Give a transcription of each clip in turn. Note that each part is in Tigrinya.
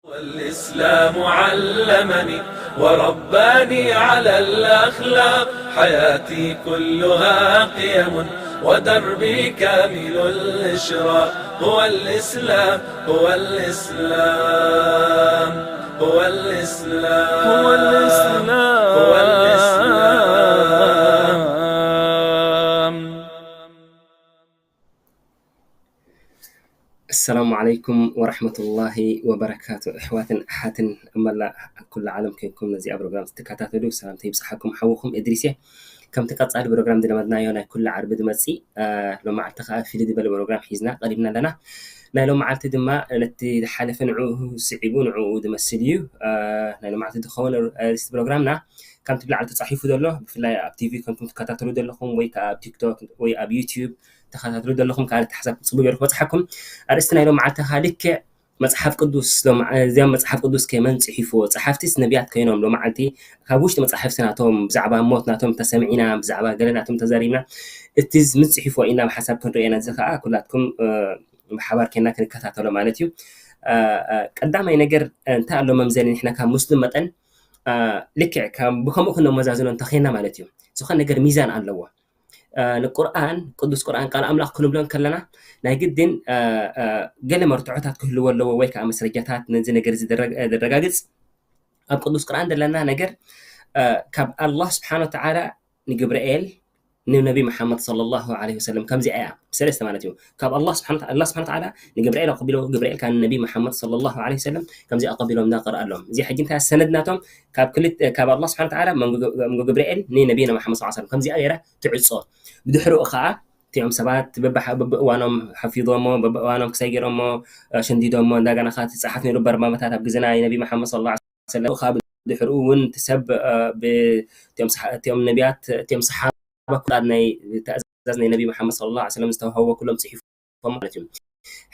والإسلام علمني ورباني على الأخلاق. حياتي كلها قيم ودربي كامل الإشراق. هو الإسلام، هو الإسلام، هو الإسلام، هو الإسلام، هو الإسلام. السلام عليكم ورحمة الله وبركاته. ኣሕዋትን ኣሓትን ኣብ መላእ ኩሉ ዓለም ኮይንኩም ነዚኣ ፕሮግራም ትከታተሉ ሰላምታ ይብጽሓኩም። ሓውኹም እድሪስ እየ። ከምቲ ቀጻሊ ፕሮግራም ዝለመድናዮ ናይ ኩሉ ዓርቢ ዝመጽእ፣ እ፣ ሎማዓልቲ ከኣ ፍልይ ዝበለ ፕሮግራም ሒዝና ቀሪብና ኣለና። ናይ ሎማዓልቲ ድማ ነቲ ዝሓለፈ ንዕኡ ስዒቡ ንዕኡ ዝመስል እዩ። እ፣ ናይ ሎማዓልቲ ዝኸውን ኣርእስቲ ፕሮግራምና ከምቲ ብላዕሊ ተጻሒፉ ዘሎ፣ ብፍላይ ኣብ ቲቪ ኮንኩም ትከታተሉ ዘለኹም ወይ ከኣ ኣብ ቲክቶክ ወይ ኣብ ዩትዩብ ተኸታተሉ ዘለኹም ከኣ ነቲ ሓሳብ ጽቡቕ ገይሩ ክበጽሓኩም። ኣርእስቲ ናይ ሎማዓልቲ ከኣ ልክዕ መጽሓፍ ቅዱስ፣ ሎም-፣ እዚኣ መጽሓፍ ቅዱስ ከ መን ጽሒፍዎ? ጸሓፍቲስ ነቢያት ኮይኖም ሎማዓልቲ ካብ ውሽጢ መጻሕፍቲ ናቶም ብዛዕባ ሞት ናቶም ተሰሚዕና፣ ብዛዕባ ገለ ናቶም ተዛሪብና፣ እቲ ዝ-፣ መን ጽሒፍዎ ኢልና ብሓሳብ ክንርእዮ ኢና። እዚ ከኣ ኩላትኩም፣ እ፣ ብሓባር ኬንና ክንከታተሎ ማለት እዩ። እ፣ እ፣ ቀዳማይ ነገር፣ እ፣ እንታይ ኣሎ መምዘኒ ንሕና ካብ ሙስሊም መጠን፣ እ፣ ልክዕ ከም፣ ብከምኡ ክነመዛዝኖ እንተኸይና ማለት እዩ። ዝኾነ ነገር ሚዛን ኣለዎ። እ፣ ንቁርኣን፣ ቅዱስ ቁርኣን ቃል ኣምላኽ ክንብሎ እንከለና፣ ናይ ግድን፣ እ፣ እ፣ ገለ መርትዖታት ክህልዎ ኣለዎ ወይ ከኣ መስረጃታት ነዚ ነገር እዚ ደረግ-፣ እ፣ ዘረጋግጽ። ኣብ ቅዱስ ቁርኣን ዘለና ነገር፣ እ፣ ካብ ኣላህ ስብሓነ ወተዓላ ንግብርኤል ንነቢ መሓመድ ሰለላሁ ዐለይሂ ወሰለም ከምዚኣ እያ። ሰለስተ ማለት እዩ። ካብ ኣላህ ስብሓነ ወተዓላ፣ ኣላህ ስብሓነ ወተዓላ ንግብርኤል ኣቐቢሎ፣ ግብርኤል ከኣ ንነቢ መሓመድ ሰለላሁ ዐለይሂ ወሰለም ከምዚኣ ኣቐቢሎም እናቐርኣሎም። እዚ ሕጂ እንታይ ሰነድ ናቶም ካብ ክልተ፣ ካብ ኣላህ ስብሓነ ወተዓላ መንጎ፣ መንጎ ግብርኤል ንነቢና መሓመድ ሰለላሁ ዐለይሂ ወሰለም ከምዚኣ ገይራ ትዕጾ። ብድሕሪኡ ኸኣ እቲኦም ሰባት በብሓ-፣ በብእዋኖም ሓፊዞሞ፣ በብእዋኖም ክሳይ ገይሮሞ፣ እ፣ ሸንዲዶሞ፣ እንደገና ኸኣ እቲ ጸሓፍ ነይሩ በርማመታት ኣብ ግዜ ናይ ነቢ መሓመድ ሰለላሁ ዐለይሂ ወሰለም። ኸኣ ብድሕሪኡ እውን እቲ ሰብ፣ እ፣ ብ-፣ እቲኦም ሰሓ-፣ እቲኦም ነቢያት፣ እቲኦም ሰሓባ ኩላት ናይ ትእዛዝ ናይ ነቢ መሓመድ ሰለላሁ ዐለይሂ ወሰለም ዝተዋህቦ ኩሎም ጽሒፎም ማለት እዩ።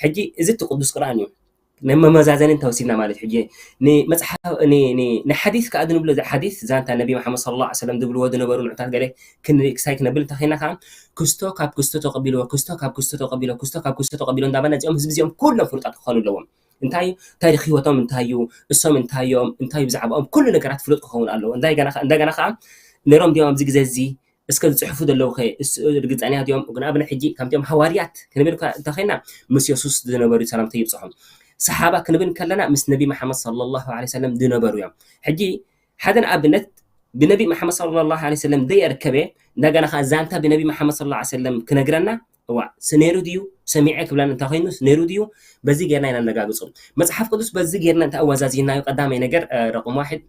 ሕጂ እዚ እቲ ቅዱስ ቁርኣን እዩ። ንመመዛዘኒ እንተወሲድና ማለት እዩ። ሕጂ ንመጽሓፍ፣ ን-፣ ን-፣ ንሓዲስ ከኣ ዝንብሎ፣ እዚ ሓዲስ ዛንታ ነቢ መሓመድ ሰለላሁ ዐለይሂ ወሰለም ዝብልዎ ዝነበሩ ንዑታት ገለ ክን-፣ ክሳይ ክነብል እንተኸይና ከኣ ክስቶ ካብ ክስቶ ተቐቢልዎ፣ ክስቶ ካብ ክስቶ ተቐቢሎ፣ ክስቶ ካብ ክስቶ ተቐቢሎ እንዳበልና እዚኦም ህዝቢ እዚኦም ኩሎም ፍሉጣት ክኾኑ ኣለዎም። እንታይ እዩ? ታሪኽ ህይወቶም እንታይ እዩ? እሶም እንታይ እዮም? እንታይ እዩ ብዛዕባኦም? ኩሉ ነገራት ፍሉጥ ክኸውን ኣለዎ። እንታይ ገና ከ-፣ እንደገና ከኣ ነይሮም ድዮም ኣብዚ ግዜ እዚ? እስከ ዝጽሕፉ ዘለዉ ኸ እስ-፣ ርግጸኛ ድዮም? ንኣብነት ሕጂ ከምቲኦም ሃዋርያት ክንብል እኳ እንተኸይና ምስ የሱስ ዝነበሩ ሰላምታ ይብጽሖም። ሰሓባ ክንብል እንከለና ምስ ነቢ መሓመድ ሰለላሁ ዐለይሂ ወሰለም ዝነበሩ እዮም። ሕጂ ሓደ ንኣብነት ብነቢ መሓመድ ሰለላሁ ዐለይሂ ወሰለም ደየርከበ እንደገና ከኣ ዛንታ ብነቢ መሓመድ ሰለላሁ ዐለይሂ ወሰለም ክነግረና፣ እዋ፣ ስ-፣ ነይሩ ድዩ? ሰሚዐ ክብለና እንተኸይኑ፣ ስ-፣ ነይሩ ድዩ? በዚ ጌርና ኢና ነረጋግጾ። መጽሓፍ ቅዱስ በዚ ጌርና እንተ ኣወዛዚናዮ፣ ቀዳማይ ነገር፣ እ፣ ረቕም ዋሕድ፣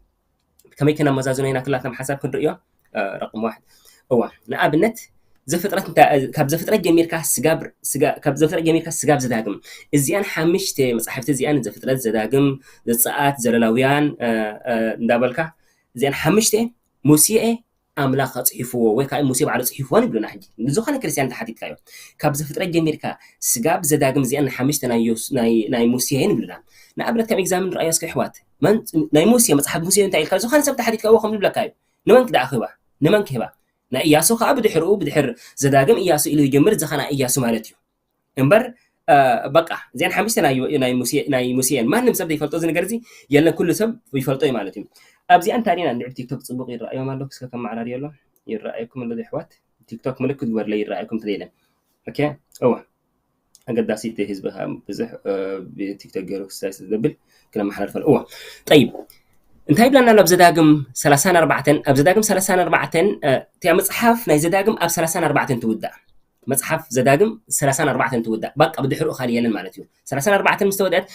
ከመይ ከነመዛዝኖ ኢና ክላትና ብሓሳብ ክንርእዮ፣ እ፣ ረቕም ዋሕድ። እዋ፣ ንኣብነት፣ ዘፍጥረት እንተ-፣ ካብ ዘፍጥረት ጀሚርካ ስጋብ፣ ስጋ-፣ ካብ ዘፍጥረት ጀሚርካ ስጋብ ዘዳግም፣ እዚኣን ሓምሽተ መጻሕፍቲ እዚኣን፣ ዘፍጥረት፣ ዘዳግም፣ ዘጸኣት፣ ዘለዋውያን፣ እ፣ እ፣ እንዳበልካ፣ እዚኣን ሓምሽተ ሙሴ ኣምላኽ ኣጽሒፍዎ ወይ ከዓ ሙሴ ባዕሉ ጽሒፍዎን ይብሉና። ሕጂ ንዝኾነ ክርስትያን እንተሓቲትካዮ፣ ካብ ዘፍጥረት ጀሚርካ ስጋብ ዘዳግም እዚኣን ሓምሽተ ናይ ዮስ-፣ ናይ፣ ናይ ሙሴ እየን ይብሉና። ንኣብነት ከም ኤግዛምን ንርኣዮ እስከ ኣሕዋት። መን፣ ናይ ሙሴ፣ መጽሓፍ ሙሴ እንታይ ኢልካ ዝኾነ ሰብ እንተሓቲትካዮ ከም ዝብለካ እዩ። ንመን ክደኣ ክህባ? ንመን ክህባ? ናይ ኢያሱ ከዓ ብድሕርኡ፣ ብድሕር ዘዳግም ኢያሱ ኢሉ ይጀምር፣ እዚ ኸኣ ናይ ኢያሱ ማለት እዩ። እምበር፣ እ፣ በቃ፣ እዚኣን ሓሙሽተ ናይ፣ ናይ ሙሴ፣ ናይ ሙሴ እየን። ማንም ሰብ ዘይፈልጦ እዚ ነገር እዚ የለን፣ ኩሉ ሰብ ይፈልጦ እዩ ማለት እዩ። ኣብዚኣን እንታይ ዲና እንድዒ ቲክቶክ ጽቡቕ ይረኣዮም ኣሎ፣ እስከ ከመዓራርዮ ኣሎ፣ ይረኣየኩም ኣሎ ኣሕዋት? ቲክቶክ ምልክት ግበርለይ፣ ይረኣየኩም እንተዘየለ። ኦኬ፣ እወ። ኣገዳሲ እቲ ህዝቢ ብዙሕ፣ እ፣ ብቲክቶክ ገይሩ ክሳይ ስለ ዘብል ክነመሓላልፈሉ። እወ። ጠይብ፣ እንታይ ይብለና ኣሎ ኣብ ዘዳግም ሰላሳን ኣርባዕተን? ኣብ ዘዳግም ሰላሳን ኣርባዕተን፣ እ፣ እቲኣ መጽሓፍ ናይ ዘዳግም ኣብ ሰላሳን ኣርባዕተን ትውዳእ። መጽሓፍ ዘዳግም ሰላሳን ኣርባዕተን ትውዳእ። በቃ ብድሕሪኡ ካልእ የለን ማለት እዩ። ሰላሳን ኣርባዕተን ምስ ተወድአት፣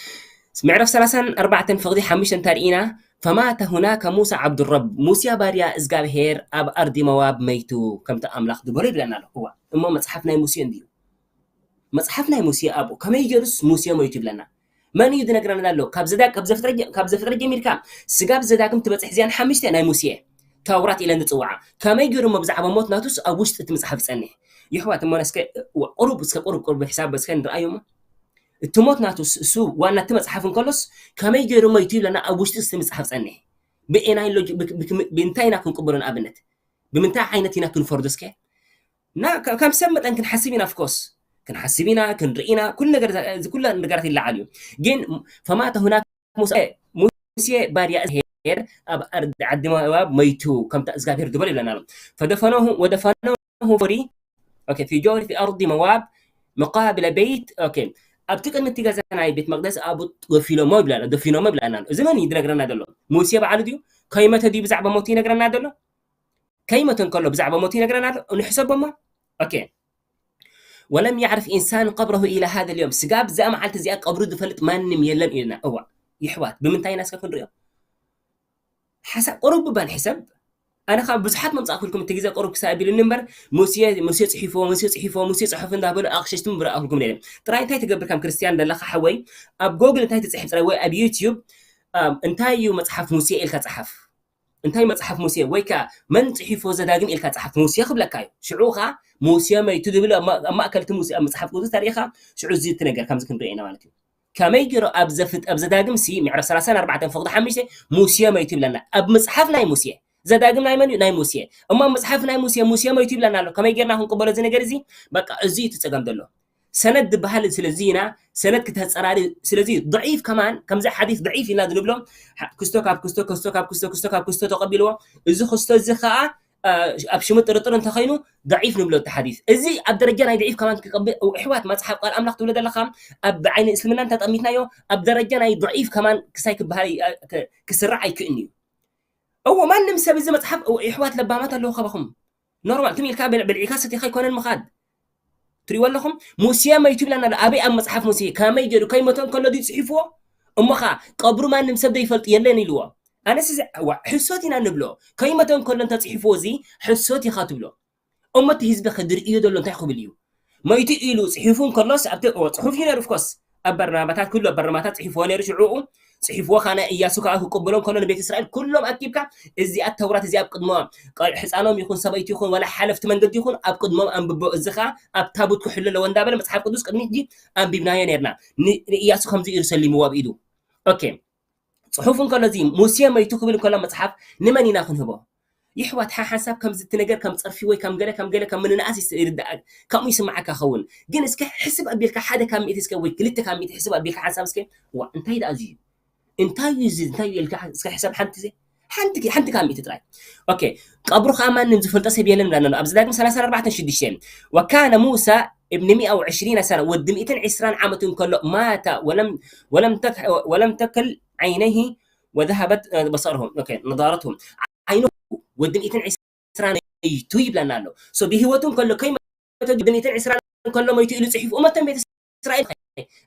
ምዕራፍ ሰላሳን ኣርባዕተን ፍቕዲ ሓሙሽተ እንታይ ርኢና? ፈማተ ሁናከ ሙሳ ዓብዱ ረብ፣ ሙሴ ባርያ እዝጋብሄር ኣብ ኣርዲ ሞዋብ መይቱ፣ ከምቲ ኣምላኽ ዝበሎ ይብለና ኣሎ። እዋ፣ እሞ መጽሓፍ ናይ ሙሴ እንድዩ። መጽሓፍ ናይ ሙሴ ኣብኡ ከመይ ገይሩስ ሙሴ ሞይቱ ይብለና? መን እዩ ዝነግረና ኣሎ? ካብ ዘፍጥረት ጀሚርካ ስጋብ ዘዳግም ትበፅሕ እዚኣን ሓሙሽተ ናይ ሙሴ ተውራት ኢለን ዝፅውዓ። ከመይ ገይሩ እሞ ብዛዕባ ሞት ናቱስ ኣብ ውሽጢ እቲ መፅሓፍ ዝፀንሕ? ይሕዋት እሞ እስከ ቁሩብ እስከ ቁሩብ ቁሩብ ሕሳብ እስከ ንርኣዮ እሞ እቲ ሞት ናቱ እሱ ዋና እቲ መፅሓፍ እንከሎስ ከመይ ገይሩ ሞይቱ ይብለና ኣብ ውሽጢ እቲ መፅሓፍ ፀንሕ? ብኤናይ ሎጂ ብእንታይ ኢና ክንቅበሎ ንኣብነት ብምንታይ ዓይነት ኢና ክንፈርዶ እስከ? እና ከም ሰብ መጠን ክንሓስብ ኢና ፍኮስ ክንሓስብ ኢና ክንርኢ ኢና ኩሉ ነገር እዚ ኩሉ ነገራት ይለዓል እዩ። ግን ፈማተ ሁናክ ሙሴ ባርያ ሄር ኣብ ዓዲ ሞዋብ መይቱ ከምታ እግዚኣብሔር ዝበሎ ይብለና ኣሎ። ፈደፈነሁ ወደፈነሁ ፎሪ ፊ ጆሪ ፊ ኣርዲ ሞዋብ መቃብለ ቤት ኣብቲ ቅድሚ እቲ ገዛ ናይ ቤት መቅደስ ኣብ ደፊኖሞ ይብለና ደፊኖሞ ይብለና ኣሎ። እዚ መን እዩ ዝነግረና ዘሎ? ሙሴ በዓሉ ድዩ? ከይመተ ድዩ ብዛዕባ ሞቱ ይነግረና ዘሎ? ከይመተ እንከሎ ብዛዕባ ሞቱ ይነግረና ኣሎ። ንሕሰቦ እሞ ኦኬ ወለም ያዕርፍ ኢንሳን ቀብረሁ ኢላ ሃደ ልዮም ስጋብ እዛ መዓልቲ እዚኣ ቀብሩ ዝፈልጥ ማንም የለን ኢልና። እዋ ይሕዋት ብምንታይ ኢና እስከ ክንሪኦ? ሓሳብ ቁሩብ ባን ሕሰብ ኣነ ካብ ብዙሓት መምፃእኩልኩም እቲ ግዜ ቁሩብ ክሳብ ቢሉኒ እምበር ሙሴ ሙሴ ፅሒፎ ሙሴ ፅሒፎ ሙሴ ፅሑፍ እንዳበሉ ኣቕሸሽቲ ምብራእኩልኩም ነይረ። ጥራይ እንታይ ትገብር ከም ክርስትያን ዘለካ ሓወይ ኣብ ጎግል እንታይ ትፅሕፍ ጥራይ ወይ ኣብ ዩትዩብ እንታይ እዩ መፅሓፍ ሙሴ ኢልካ ፀሓፍ። እንታይ መፅሓፍ ሙሴ ወይ ከዓ መን ፅሒፎ ዘዳግም ኢልካ ፀሓፍ ሙሴ ክብለካ እዩ። ሽዑ ከዓ ሙሴ መይቱ ዝብል ኣብ ማእከል እቲ ሙሴ ኣብ መፅሓፍ ቅዱስ ተሪኢኻ ሽዑ እዚ እቲ ነገር ከምዚ ክንሪኦ ኢና ማለት እዩ። ከመይ ገይሩ ኣብ ዘፍጥ ኣብ ዘዳግም ሲ ምዕራፍ ሰላሳን ኣርባዕተን ፍቕዲ ሓሙሽተ ሙሴ መይቱ ይብለና ኣብ መፅሓፍ ናይ ሙሴ ዘዳግም ናይ መን እዩ ናይ ሙሴ እሞ ኣብ መፅሓፍ ናይ ሙሴ ሙሴ መይቱ ይብለና ኣሎ። ከመይ ጌርና ክንቅበሎ እዚ ነገር እዚ? በቃ እዚ እቲ ፀገም ዘሎ ሰነድ ዝበሃል ስለዚ ኢና ሰነድ ክተፀራሪ ስለዚ ضعيف ከማን ከምዚ ሓዲስ ضعيف ኢልና ዝንብሎ ክስቶ ካብ ክስቶ ክስቶ ካብ ክስቶ ክስቶ ካብ ክስቶ ተቐቢልዎ እዚ ክስቶ እዚ ከዓ ኣብ ሽሙ ጥርጥር እንተኸይኑ ضعيف ንብሎ እቲ ሓዲስ እዚ ኣብ ደረጃ ናይ ضعيف ከማን ክቀብል እሕዋት መፅሓፍ ቃል ኣምላኽ ትብሎ ዘለኻ ኣብ ዓይኒ እስልምና እንተጠሚትናዮ ኣብ ደረጃ ናይ ضعيف ከማን ክሳይ ክበሃል ክስራዕ ኣይክእን እዩ። እዎ ማንም ሰብ እዚ መፅሓፍ እሕዋት ለባማት ኣለዉ ካባኹም ኖርማል ትም ኢልካ ብልዒካ ሰቲኻ ኣይኮነን ምኻድ ትሪእዎ ኣለኹም። ሙሴ መይቱ ይብለና ኣሎ። ኣበይ ኣብ መፅሓፍ ሙሴ ከመይ ገይሩ ከይሞተ እንከሎ ድዩ ፅሒፍዎ? እሞ ኸዓ ቀብሩ ማንም ሰብ ዘይፈልጥ የለን ኢልዎ። ኣነስ እዚ ሕሶት ኢና ንብሎ። ከይሞተ እንከሎ እንተፅሒፍዎ እዚ ሕሶት ኢኻ ትብሎ። እሞ እቲ ህዝቢ ከ ዝርእዮ ዘሎ እንታይ ክብል እዩ? መይቱ ኢሉ ፅሒፉ እንከሎስ ኣብቲ ፅሑፍ እዩ ነይሩ ፍኮስ ኣብ በርናባታት ኩሉ ኣብ በርናባታት ፅሒፍዎ ነይሩ ሽዑኡ ፅሒፍዎ ካነ እያሱ ከዓ ክቅበሎም ከሎ ንቤት እስራኤል ኩሎም ኣኪብካ እዚኣ ተውራት እዚኣ ኣብ ቅድሞም ህፃኖም ይኹን ሰበይቲ ይኹን ወላ ሓለፍቲ መንገዲ ይኹን ኣብ ቅድሞም ኣንብቦ እዚ ከዓ ኣብ ታቡት ክሕሉ ኣለዎ እንዳበለ መፅሓፍ ቅዱስ ቅድሚ ሕጂ ኣንቢብናዮ ነርና ንእያሱ ከምዚ ኢሉ ሰሊምዎ ኣብ ኢዱ ኦኬ ፅሑፍ እንከሎ እዚ ሙሴ መይቱ ክብል እንከሎ መፅሓፍ ንመን ኢና ክንህቦ ይሕዋት ሓሓንሳብ ከምዚ እቲ ነገር ከም ፀርፊ ወይ ከም ገለ ከም ገለ ከም ምንንኣስ ይርዳእ ከምኡ ይስማዓካ ኸውን ግን እስከ ሕስብ ኣቢልካ ሓደ ካብ ሚእቲ እስከ ወይ ክልተ ካብ ሚእቲ ሕስብ ኣቢልካ ሓንሳብ እስከ ዋ እንታይ ደኣ እዚ እንታይ እዩ እዚ እንታይ እዩ ኢልካ እስከ ሕሰብ ሓንቲ ዜ ሓንቲ ሓንቲ ካብ ሚእቲ ጥራይ ኦኬ ቀብሩ ከዓ ማንም ዝፈልጦ ሰብ የለን ብላና ኣብዚ ዳግም ሰላሳ ኣርባዕተ ሽዱሽተ وكان موسى ابن مئة وعشرين سنة ወዲ ሚእትን ዕስራን ዓመት እንከሎ ማታ ወለም ወለም ተክ ወለም ተክል ዓይነይሂ وذهبت بصره ኦኬ نضارته ዓይኑ ወዲ ሚእትን ዕስራን መይቱ ይብለና ኣሎ። ሶ ብህይወቱ እንከሎ ከይመተ ወዲ ሚእትን ዕስራን እንከሎ መይቱ ኢሉ ፅሒፉ እመተን ቤተ እስራኤል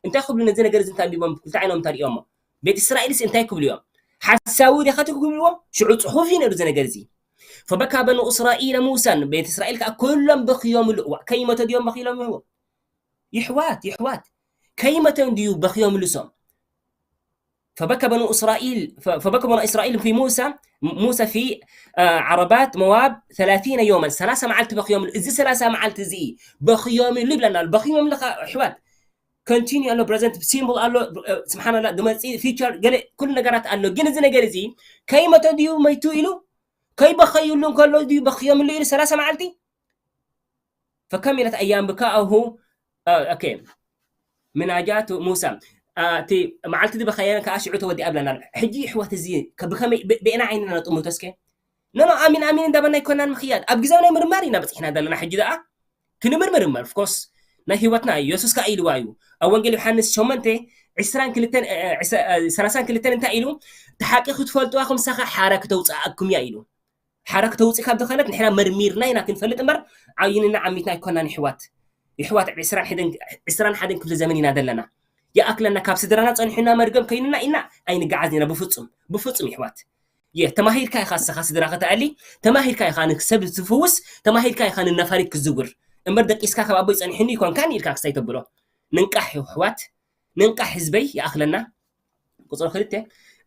እንታይ ክብሉ ነዚ ነገር እዚ እንተንቢቦም ክልተ ዓይኖም እንተሪኦሞ ቤተ እስራኤልስ እንታይ ክብሉ እዮም? ሓሳዊ ዲኻ ትክብልዎ? ሽዑ ፅሑፍ እዩ ነሩ እዚ ነገር እዚ ፈበካ በኑ እስራኤል ሙሳን ቤተ እስራኤል ከዓ ኩሎም በኽዮምሉ እዋ ከይመተ ድዮም በኺሎም ይህቦ ይሕዋት ይሕዋት ከይመተ እንድዩ በኽዮምሉ ሶም فبكى بنو إسرائيل فبكى بنو إسرائيل في موسى موسى في عربات مواب ثلاثين يوما ሰላሳ መዓልቲ በኽዮም እዚ ሰላሳ መዓልቲ እዚ በኽዮም ይብለና ኣሎ በኽዮም ኣለካ ኣሕዋት continue ኣሎ present simple ኣሎ ስብሓን ላ ድመፂ future ገለ ኩሉ ነገራት ኣሎ ግን እዚ ነገር እዚ ከይመተ ድዩ መይቱ ኢሉ ከይበኸዩሉ እንከሎ ድዩ በኽዮምሉ ኢሉ ሰላሳ መዓልቲ فكملت أيام بكائه ኦኬ ምናጃቱ ሙሳ እቲ መዓልቲ ዝበኸየን ከዓ ሽዑ ተወዲኣ ብለና ሕጂ ይሕወት እዚ ብከመይ ብእና ዓይንና ነጥምቶ እስከ ነኖ ኣሚን ኣሚን እንዳበልና ይኮናን ምክያድ ኣብ ግዜው ናይ ምርማር ኢና በፂሕና ዘለና ሕጂ ደኣ ክንምርምር እምበር ፍኮስ ናይ ህይወትና እዩ የሱስ ከዓ ኢልዋ እዩ ኣብ ወንጌል ዮሃንስ ሸመንተ ዕስራን ክልተን ሰላሳን ክልተን እንታይ ኢሉ እቲ ሓቂ ክትፈልጥዋ ክምሳኻ ሓራ ክተውፅኣኩም እያ ኢሉ ሓራ ክተውፅእ ካብ ዝኸለት ንሕና መርሚርና ኢና ክንፈልጥ እምበር ዓይንና ዓሚትና ኣይኮናን ይሕዋት ይሕዋት ዕስራን ሓደን ክፍሊ ዘመን ኢና ዘለና ይኣክለና ካብ ስድራና ፀኒሑና መርገም ከይንና ኢና ኣይንገዓዝ ኢና ብፍፁም ብፍፁም ይሕዋት የ ተማሂርካ ኢኻ እስኻ ስድራ ከተኣሊ ተማሂርካ ኢኻ ንሰብ ትፍውስ ተማሂርካ ኢኻ ንነፋሪት ክዝውር እምበር ደቂስካ ካብ ኣቦይ ፀኒሕኒ ይኮንካን ኢልካ ክሳይ ተብሎ ንንቃሕ ይሕዋት ምንቃሕ ህዝበይ ይኣኽለና። ቁፅሪ ክልተ።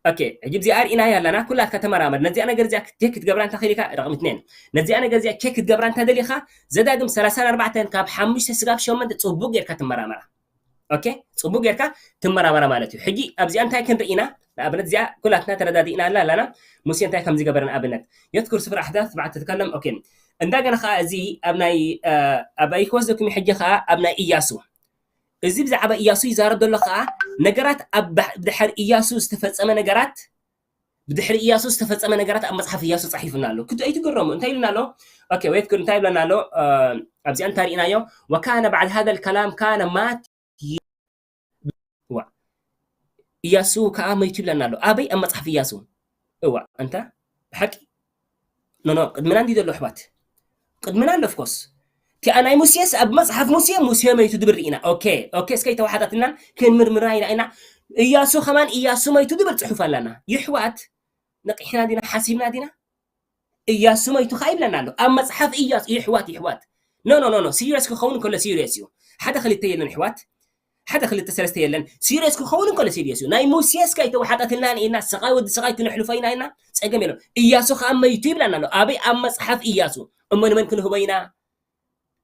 ኦኬ፣ ሕጂ እዚኣ ርኢናያ ኣለና። ኩላትካ ተመራመር። ነዚኣ ነገር እዚኣ ቼክ ክትገብራ እንተ ኽኢልካ፣ ረቕሚት ነን። ነዚኣ ነገር እዚኣ ቼክ ክትገብራ እንተ ደሊኻ፣ ዘዳግም ሰላሳን ኣርባዕተን ካብ ሓሙሽተ ስጋብ ሸሞንተ ፅቡቅ ጌርካ ትመራመራ። ኦኬ፣ ፅቡቅ ጌርካ ትመራመራ ማለት እዩ። ሕጂ ኣብዚኣ እንታይ ክንርኢ ኢና? ንኣብነት እዚኣ ኩላትና ተረዳዲእና ኣላ ኣለና። ሙሴ እንታይ ከም ዝገበረ ንኣብነት የትኩር ስፍር ኣሕዳት ባዕድ ተትከለም። ኦኬ፣ እንደገና ከዓ እዚ ኣብ ናይ ኣብ ኣይክወስደኩም ሕጂ ከዓ ኣብ ናይ እያሱ እዚ ብዛዕባ እያሱ ይዛረብ ዘሎ ከዓ ነገራት ኣብ ባሕ- ብድሕሪ እያሱ ዝተፈጸመ ነገራት ብድሕሪ እያሱ ዝተፈጸመ ነገራት ኣብ መጽሓፍ እያሱ ጻሒፉና ኣሎ። ክድ ኣይትገረሙ እንታይ ኢልና ኣሎ? ኦኬ፣ ወይት እንታይ ይብለና ኣሎ? ኣብዚኣ እንታይ ርኢናዮ? ወካነ ባዕድ ሃዘ ልከላም ካነ ማት ዋ እያሱ ከዓ መይቱ ይብለና ኣሎ። ኣበይ ኣብ መጽሓፍ እያሱ? እዋ እንተ ብሓቂ ኖኖ ቅድምና እንዲ ዘሎ ኣሕዋት ቅድምና ኣሎ ኦፍኮርስ እቲኣ ናይ ሙሴስ ኣብ መጽሓፍ ሙሴ ሙሴ መይቱ ድብል ርኢና። ኦኬ ኦኬ እስከ ይተዋሓጣትልናን ክንምርምራ ኢና ኢና። እያሱ ከማን እያሱ መይቱ ድብል ጽሑፍ ኣለና። ይሕዋት ነቂሕና ዲና ሓሲብና ዲና? እያሱ መይቱ ከኣ ይብለና ኣሎ ኣብ መጽሓፍ እያሱ። ይሕዋት ይሕዋት ኖ ኖ ኖ ኖ ሲሪየስ ክኸውን ከሎ ሲሪየስ እዩ። ሓደ ክልተ የለን ይሕዋት ሓደ ክልተ ሰለስተ የለን። ሲሪየስ ክኸውን እንከሎ ሲሪየስ እዩ። ናይ ሙሴስ ከይተወሓጠትልና ኢና ሰቓይ ወዲ ሰቓይ ክነሕልፎ ኢና ኢና ጸገም የለን። እያሱ ከዓ መይቱ ይብለና ኣሎ። ኣበይ ኣብ መጽሓፍ እያሱ እሞ ንመን ክንህቦ ኢና?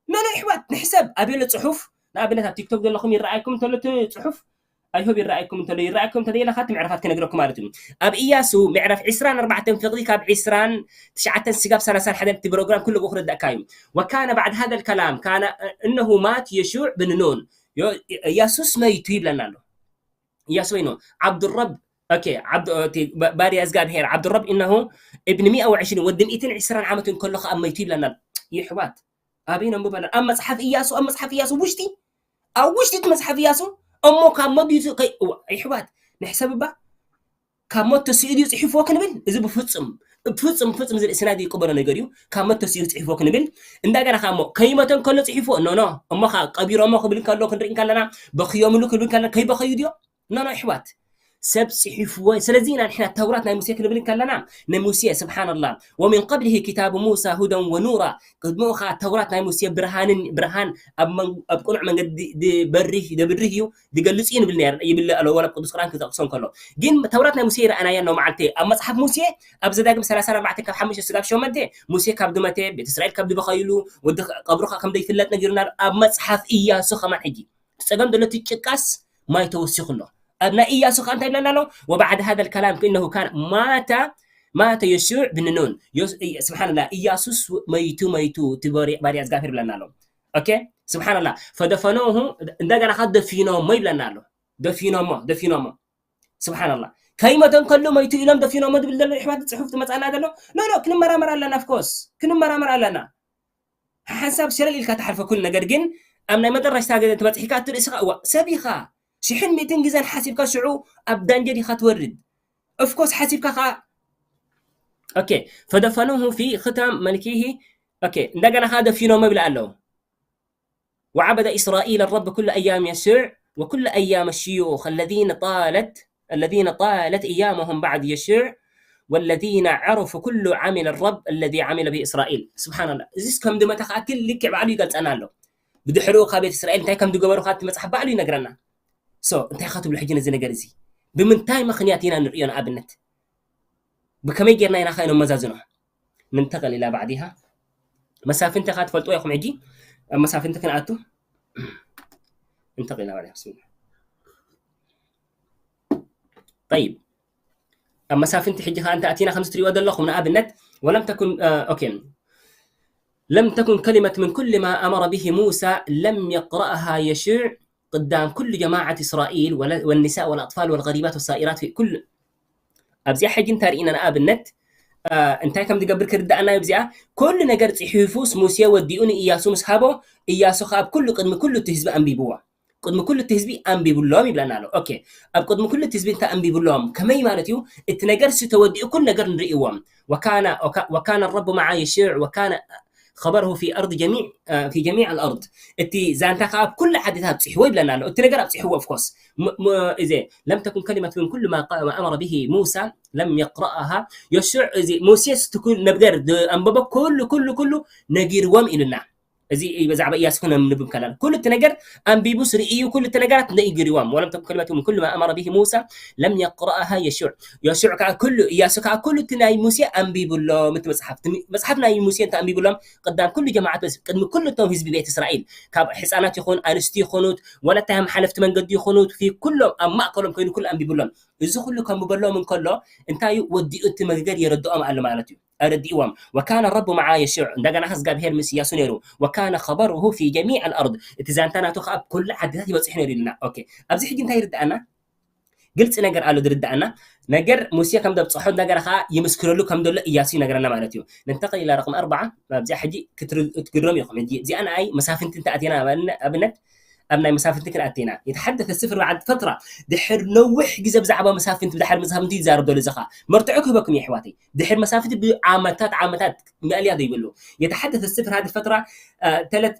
መን ኣሕዋት ንሕሰብ ኣበሎ ጽሑፍ ንኣብነት ኣብ ቲክቶክ ዘለኹም ይረኣየኩም እንተሎ እቲ ጽሑፍ ኣይሆብ ይረኣየኩም እንተሎ ይረኣየኩም እንተሎ ኢለካ እቲ ምዕራፋት ክነግረኩም ማለት እዩ። ኣብ እያሱ ምዕራፍ ዕስራን ኣርባዕተን ፍቕዲ ካብ ዕስራን ትሽዓተን ስጋብ ሰላሳን ሓደን እቲ ፕሮግራም ኩሉ ብኡ ክርዳእካ እዩ። ወካነ ባዕድ ሃደ ልከላም ካነ እነሁ ማት የሹዕ ብን ኑን እያሱስ መይቱ ይብለና ኣሎ። እያሱ ወይ ነው ዓብዱረብ ኦኬ ዓብዱ እቲ ባሪያ እዝጋብሔር ዓብዱረብ እነሁ እብን ሚኣ ወዕሽሪን ወዲ ሚእትን ዕስራን ዓመት እንከሎ ከዓ መይቱ ይብለና ኣሎ። ይሕዋት ኣበይ ነንብበለን ኣብ መፅሓፍ እያሱ ኣብ መፅሓፍ እያሱ ውሽጢ ኣብ ውሽጢ እቲ መፅሓፍ እያሱ እሞ ካብ መቢቱ ይሕዋት ንሕሰብ እባ ካብ ሞት ተሲኡ ድዩ ፅሒፍዎ ክንብል እዚ ብፍፁም ፍፁም ፍፁም ዝርእስና ድዩ ይቅበሎ ነገር እዩ። ካብ ሞት ተሲኡ ፅሒፍዎ ክንብል እንደገና ካብ ሞ ከይሞተ እንከሎ ፅሒፍዎ ኖኖ እሞ ከዓ ቀቢሮሞ ክብል እንከሎ ክንርኢ እንከለና በክዮምሉ ክብል እንከለና ከይበኸዩ ድዮ ኖኖ ኣሕዋት ሰብ ፅሒፍዎ። ስለዚ ኢና ንሕና ተውራት ናይ ሙሴ ክንብል እንከለና ንሙሴ ስብሓንላ ወሚን ቀብሊሂ ኪታቡ ሙሳ ሁደን ወኑራ ቅድሚኡ ከዓ ተውራት ናይ ሙሴ ብርሃንን ብርሃን ኣብ ቅኑዕ መንገዲ ድበርህ ደብርህ እዩ ድገልፅ እዩ ንብል ነር ይብል ኣሎ ወላ ቅዱስ ቁርኣን ክጠቅሶ እንከሎ ግን ተውራት ናይ ሙሴ ይረኣናያ ነው መዓልቲ ኣብ መፅሓፍ ሙሴ ኣብ ዘዳግም ሰላሳ ኣርባዕተ ካብ ሓሙሽተ ስጋብ ሸሞንተ ሙሴ ካብ ድመተ ቤት እስራኤል ካብ ድበኸይሉ ወዲ ቀብሩኻ ከም ዘይፍለጥ ነጊሩና ኣብ መፅሓፍ እያሱ ከማን ሕጂ ጸገም ዘሎ እቲ ጭቃስ ማይ ተወሲኹ ኣሎ ኣብ ናይ እያሱ ከዓ እንታይ ይብለና ኣሎ ወባዕድ ሃደ ልከላም ክእነሁ ካን ማተ ማተ የሹዕ ብንኑን ስብሓንላ እያሱስ መይቱ መይቱ እቲ ባርያ እግዚኣብሔር ይብለና ኣሎ ኦኬ ስብሓንላ ፈደፈኖሁ እንደገና ከዓ ደፊኖሞ ይብለና ኣሎ ደፊኖሞ ደፊኖሞ ስብሓንላ ከይመተ እንከሎ መይቱ ኢሎም ደፊኖሞ ዝብል ዘሎ ይሕዋት ፅሑፍ ትመፃና ዘሎ ኖ ኖ ክንመራመር ኣለና ኣፍኮርስ ክንመራመር ኣለና ሓንሳብ ሸለል ኢልካ ትሓልፎ ኩሉ ነገር ግን ኣብ ናይ መጠረሽታ ግዜ ትበፅሒካ እቲ ርእስኻ እዋ ሰብ ኢኻ ሽሕን ሚእትን ግዘን ሓሲብካ ሽዑ ኣብ ዳንጀር ኢኻ ትወርድ ኦፍኮርስ ሓሲብካ ከዓ ኦኬ ፈደፈኑሁ ፊ ክታም መልኪሂ ኦኬ እንደገና ከዓ ደፊኖሞ ይብላ ኣለዉ وعبد إسرائيل الرب كل أيام يشوع وكل أيام الشيوخ الذين طالت الذين طالت أيامهم بعد يشوع والذين عرفوا كل عمل الرب الذي عمل به إسرائيل سبحان الله እዚስ ከም ድመታ ክኣክል ልክዕ ባዕሉ ይገልፀና ኣሎ ብድሕሪኡ ካብ ቤት እስራኤል እንታይ ከም ዝገበሩ ካብ መፅሓፍ ባዕሉ ይነግረና ሶ እንታይ ኢኻ ትብሉ ሕጂ ነዚ ነገር እዚ ብምንታይ ምኽንያት ኢና ንርእዮ ንኣብነት ብከመይ ጌርና ኢና ኸ ነመዛዝኖ ንንተቐል ኢላ ባዕዲሃ መሳፍንቲ ኻ ትፈልጥዎ ኢኹም ሕጂ ኣብ መሳፍንቲ ክንኣቱ እንተቐል ኢላ ባዕዲሃ ብስሚላ طيب ኣብ መሳፍንቲ ሕጂ ኸዓ እንተ ኣቲና ከምዚ ትሪእዎ ዘለኹም ንኣብነት ወለም ተኩን ኦኬ لم تكن كلمة من كل ما أمر به موسى لم يقرأها يشوع قدام كل جماعة إسرائيل والنساء والأطفال والغريبات والسائرات في كل ኣብዚኣ ሕጂ እንታይ ርኢና ንኣብነት እንታይ ከም ዝገብር ክርዳእና እዩ ኣብዚኣ ኩሉ ነገር ፅሒፉስ ሙሴ ወዲኡ ንእያሱ ምስ ሃቦ እያሱ ከዓ ኣብ ኩሉ ቅድሚ ኩሉ እቲ ህዝቢ ኣንቢብዎ ቅድሚ ኩሉ እቲ ህዝቢ ኣንቢብሎም ይብለና ኣሎ ኦኬ ኣብ ቅድሚ ኩሉ እቲ ህዝቢ እንታይ ኣንቢብሎም ከመይ ማለት እዩ እቲ ነገር ሲ ተወዲኡ ኩሉ ነገር ንርእዎም وكان وكان الرب مع يشوع وكان خبره في أرض جميع في جميع الأرض እቲ ዛንታ ከዓ ኣብ ኩሉ ዓድታት ኣብፂሕዎ ይብለና ኣሎ እቲ ነገር ኣብፂሕዎ ኦፍኮርስ إذا لم تكن كلمة من كل ما أمر به موسى لم يقرأها يشوع እዚ ሙሴስ ትኩል ነገር ኣንበበ ኩሉ ኩሉ ኩሉ ነጊርዎም ኢሉና እዚ ብዛዕባ እያሱ ክነንብብ ከለና ኩሉ እቲ ነገር ኣንቢቡስ ርእዩ ኩሉ እቲ ነገራት ንገርዎም። ወለም ተኩን ከሊመቱሁም ኩሉ ማ ኣመረ ብሂ ሙሳ ለም የቅረአሃ የሹዕ። የሹዕ ከዓ ኩሉ እያሱ ከዓ ኩሉ እቲ ናይ ሙሴ ኣንቢቡሎም። እቲ መፅሓፍ እቲ መፅሓፍ ናይ ሙሴ እንተ ኣንቢቡሎም ቅዳም ኩሉ ጀማዓት በስ ቅድሚ ኩሉ እቶም ህዝቢ ቤት እስራኤል ካብ ሕፃናት ይኹን ኣንስቲ ይኹኑት ወላ እንታይ ሓለፍቲ መንገዲ ይኹኑት ኩሎም ኣብ ማእከሎም ኮይኑ ኩሉ ኣንቢቡሎም። እዚ ኩሉ ከንብበሎም እንከሎ እንታይ እዩ ወዲኡ እቲ መገድ የረድኦም ኣሎ ማለት እዩ። ኣረዲእዎም። ወካነ ረቡ መዓ የሹዕ። እንደገና እግዚኣብሄር ምስ እያሱ ነይሩ። ወካነ ኸበሩሁ ፊ ጀሚዕ ኣልኣርድ። እቲ ዛንታ ናቱ ከዓ ኣብ ኩሉ ዓድታት ይበፅሕ ነይሩ ኢልና። ኦኬ፣ ኣብዚ ሕጂ እንታይ ይርድኣና? ግልፂ ነገር ኣሎ ዝርድኣና ነገር ሙሴ ከም ዘብፅሖ እንደገና ከዓ ይምስክረሉ ከም ዘሎ እያሱ ይነግረና ማለት እዩ። ነንተቅል ኢላ ረቅም ኣርባዓ ኣብዚኣ ሕጂ ክትር- ክትግረሙ ኢኹም። ሕጂ እዚኣ ንኣይ መሳፍንቲ እንተኣቲና ኣብነት ኣብ ናይ መሳፍንቲ ክንኣቲ ኢና። የተሐደሰ ስፍር በዓድ ፈትራ ድሕር ነዊሕ ግዜ ብዛዕባ መሳፍንቲ ብድሕር መሳፍንቲ ይዛረብ ዘሎ እዚ ኸዓ መርትዖ ክህበኩም እዩ ኣሕዋተይ። ድሕር መሳፍንቲ ብዓመታት ዓመታት መእልያ ዘይብሉ የተሐደሰ ስፍር ሃዲ ፈትራ ተለት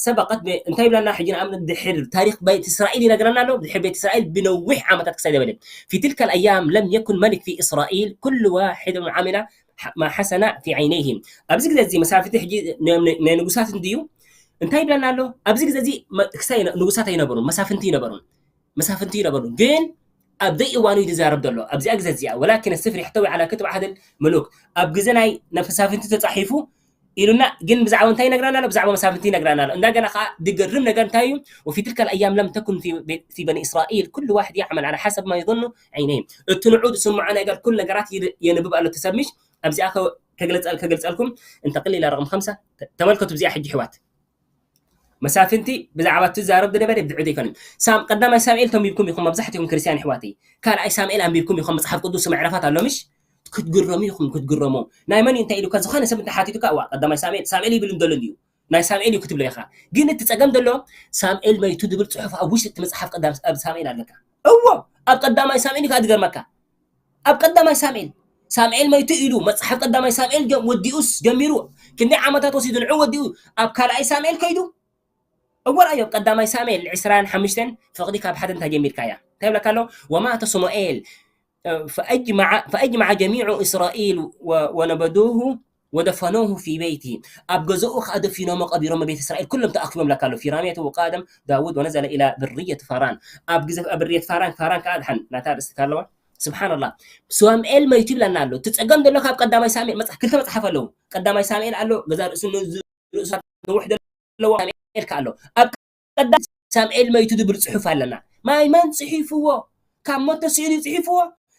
ሰበቀት እንታይ ይብለና ሕጂ ንኣብነት ድሕር ታሪክ ቤት እስራኤል ይነግረና ኣሎ። ድሕር ቤት እስራኤል ብነዊሕ ዓመታት ክሳይ ዘበለ في تلك الأيام لم يكن ملك في إسرائيل كل واحد عمل ما حسن في عينيه። ኣብዚ ግዜ እዚ መሳፍንቲ ሕጂ ናይ ንጉሳት እንድዩ እንታይ ይብለና ኣሎ? ኣብዚ ግዜ እዚ ክሳይ ንጉሳት ኣይነበሩን መሳፍንቲ ይነበሩን መሳፍንቲ ይነበሩን ግን ኣብ ዘይ እዋኑ ይዛረብ ዘሎ ኣብዚኣ ግዜ እዚኣ ወላኪን ስፍር يحتوي على كتب عهد الملوك ኣብ ግዜ ናይ መሳፍንቲ ተፃሒፉ ኢሉና ግን ብዛዕባ እንታይ ይነግረና ኣሎ? ብዛዕባ መሳፍንቲ ይነግረና ኣሎ። እንደገና ከዓ ድገርም ነገር እንታይ እዩ? وفي تلك الأيام لم تكن في بني إسرائيل كل واحد يعمل على حسب ما يظن عينيه። እቲ ንዑ ዝስምዖ ነገር ኩሉ ነገራት የንብብ ኣሎ ተሰሚሽ ኣብዚኣ ከገልፀልኩም እንተቅል ኢላ ረቅም ከምሳ ተመልከቱ። እዚኣ ሕጂ ሕዋት መሳፍንቲ ብዛዕባ ትዛረብ ዝነበረ ብድዑ ዘይኮነ ሳም ቀዳማይ ሳሙኤል ተንቢብኩም ኢኹም መብዛሕትኹም ክርስቲያን ኣሕዋተይ ካልኣይ ሳሙኤል ኣንቢብኩም ኢኹም መፅሓፍ ቅዱስ ምዕራፋት ኣሎ ምሽ ክትግረሙ ኢኹም ክትግረሙ ናይ መን እንታይ ኢሉካ ዝኾነ ሰብ እንተሓቲቱካ እዋ ቀዳማይ ሳሙኤል ሳሙኤል ይብል እንደሎ እንድዩ ናይ ሳሙኤል እዩ ክትብሎ ኢኻ ግን እቲ ፀገም ዘሎ ሳሙኤል መይቱ ዝብል ፅሑፍ ኣብ ውሽጢ እቲ መፅሓፍ ቀዳም ኣብ ሳሙኤል ኣለካ እዎ ኣብ ቀዳማይ ሳሙኤል እዩ ከዓ ዝገርመካ ኣብ ቀዳማይ ሳሙኤል ሳሙኤል መይቱ ኢሉ መፅሓፍ ቀዳማይ ሳሙኤል ወዲኡስ ጀሚሩ ክንደይ ዓመታት ወሲዱ ንዑ ወዲኡ ኣብ ካልኣይ ሳሙኤል ከይዱ እወ ርኣዮ ቀዳማይ ሳሙኤል ዕስራን ሓሙሽተን ፍቕዲ ካብ ሓደ እንታይ ጀሚርካ እያ እንታይ ብለካ ኣሎ ወማተ ስሙኤል ፈኣጅማዓ ጀሚዑ እስራኤል ወነበዱሁ ወደፈኖሁ ፊ በይቲ ኣብ ገዛኡ ከዓ ደፊኖሞ ቀቢሮሞ ቤት እስራኤል ኩሎም ተኣኪቦም ለካ ኣሎ ፊራሜቱ ወቃደም ዳውድ ወነዘለ ኢላ ብርየት ፋራን ኣብ ግዘ ብርየት ፋራን ፋራን ከዓ ድሓን ናታ ርእስቲ ኣለዋ ስብሓንላ ሳሙኤል መይቱ ይብለና ኣሎ እቲ ፀገም ዘሎ ካብ ቀዳማይ ሳሙኤል ክልተ መፅሓፍ ኣለዉ ቀዳማይ ሳሙኤል ኣሎ ገዛ ርእሱ ርእሱ ነውሕ ዘለዎ ሳሙኤል ከዓ ኣሎ ኣብ ቀዳም ሳሙኤል መይቱ ዝብል ፅሑፍ ኣለና ማይ መን ፅሒፍዎ ካብ ሞት ተስኢሉ እዩ ፅሒፍዎ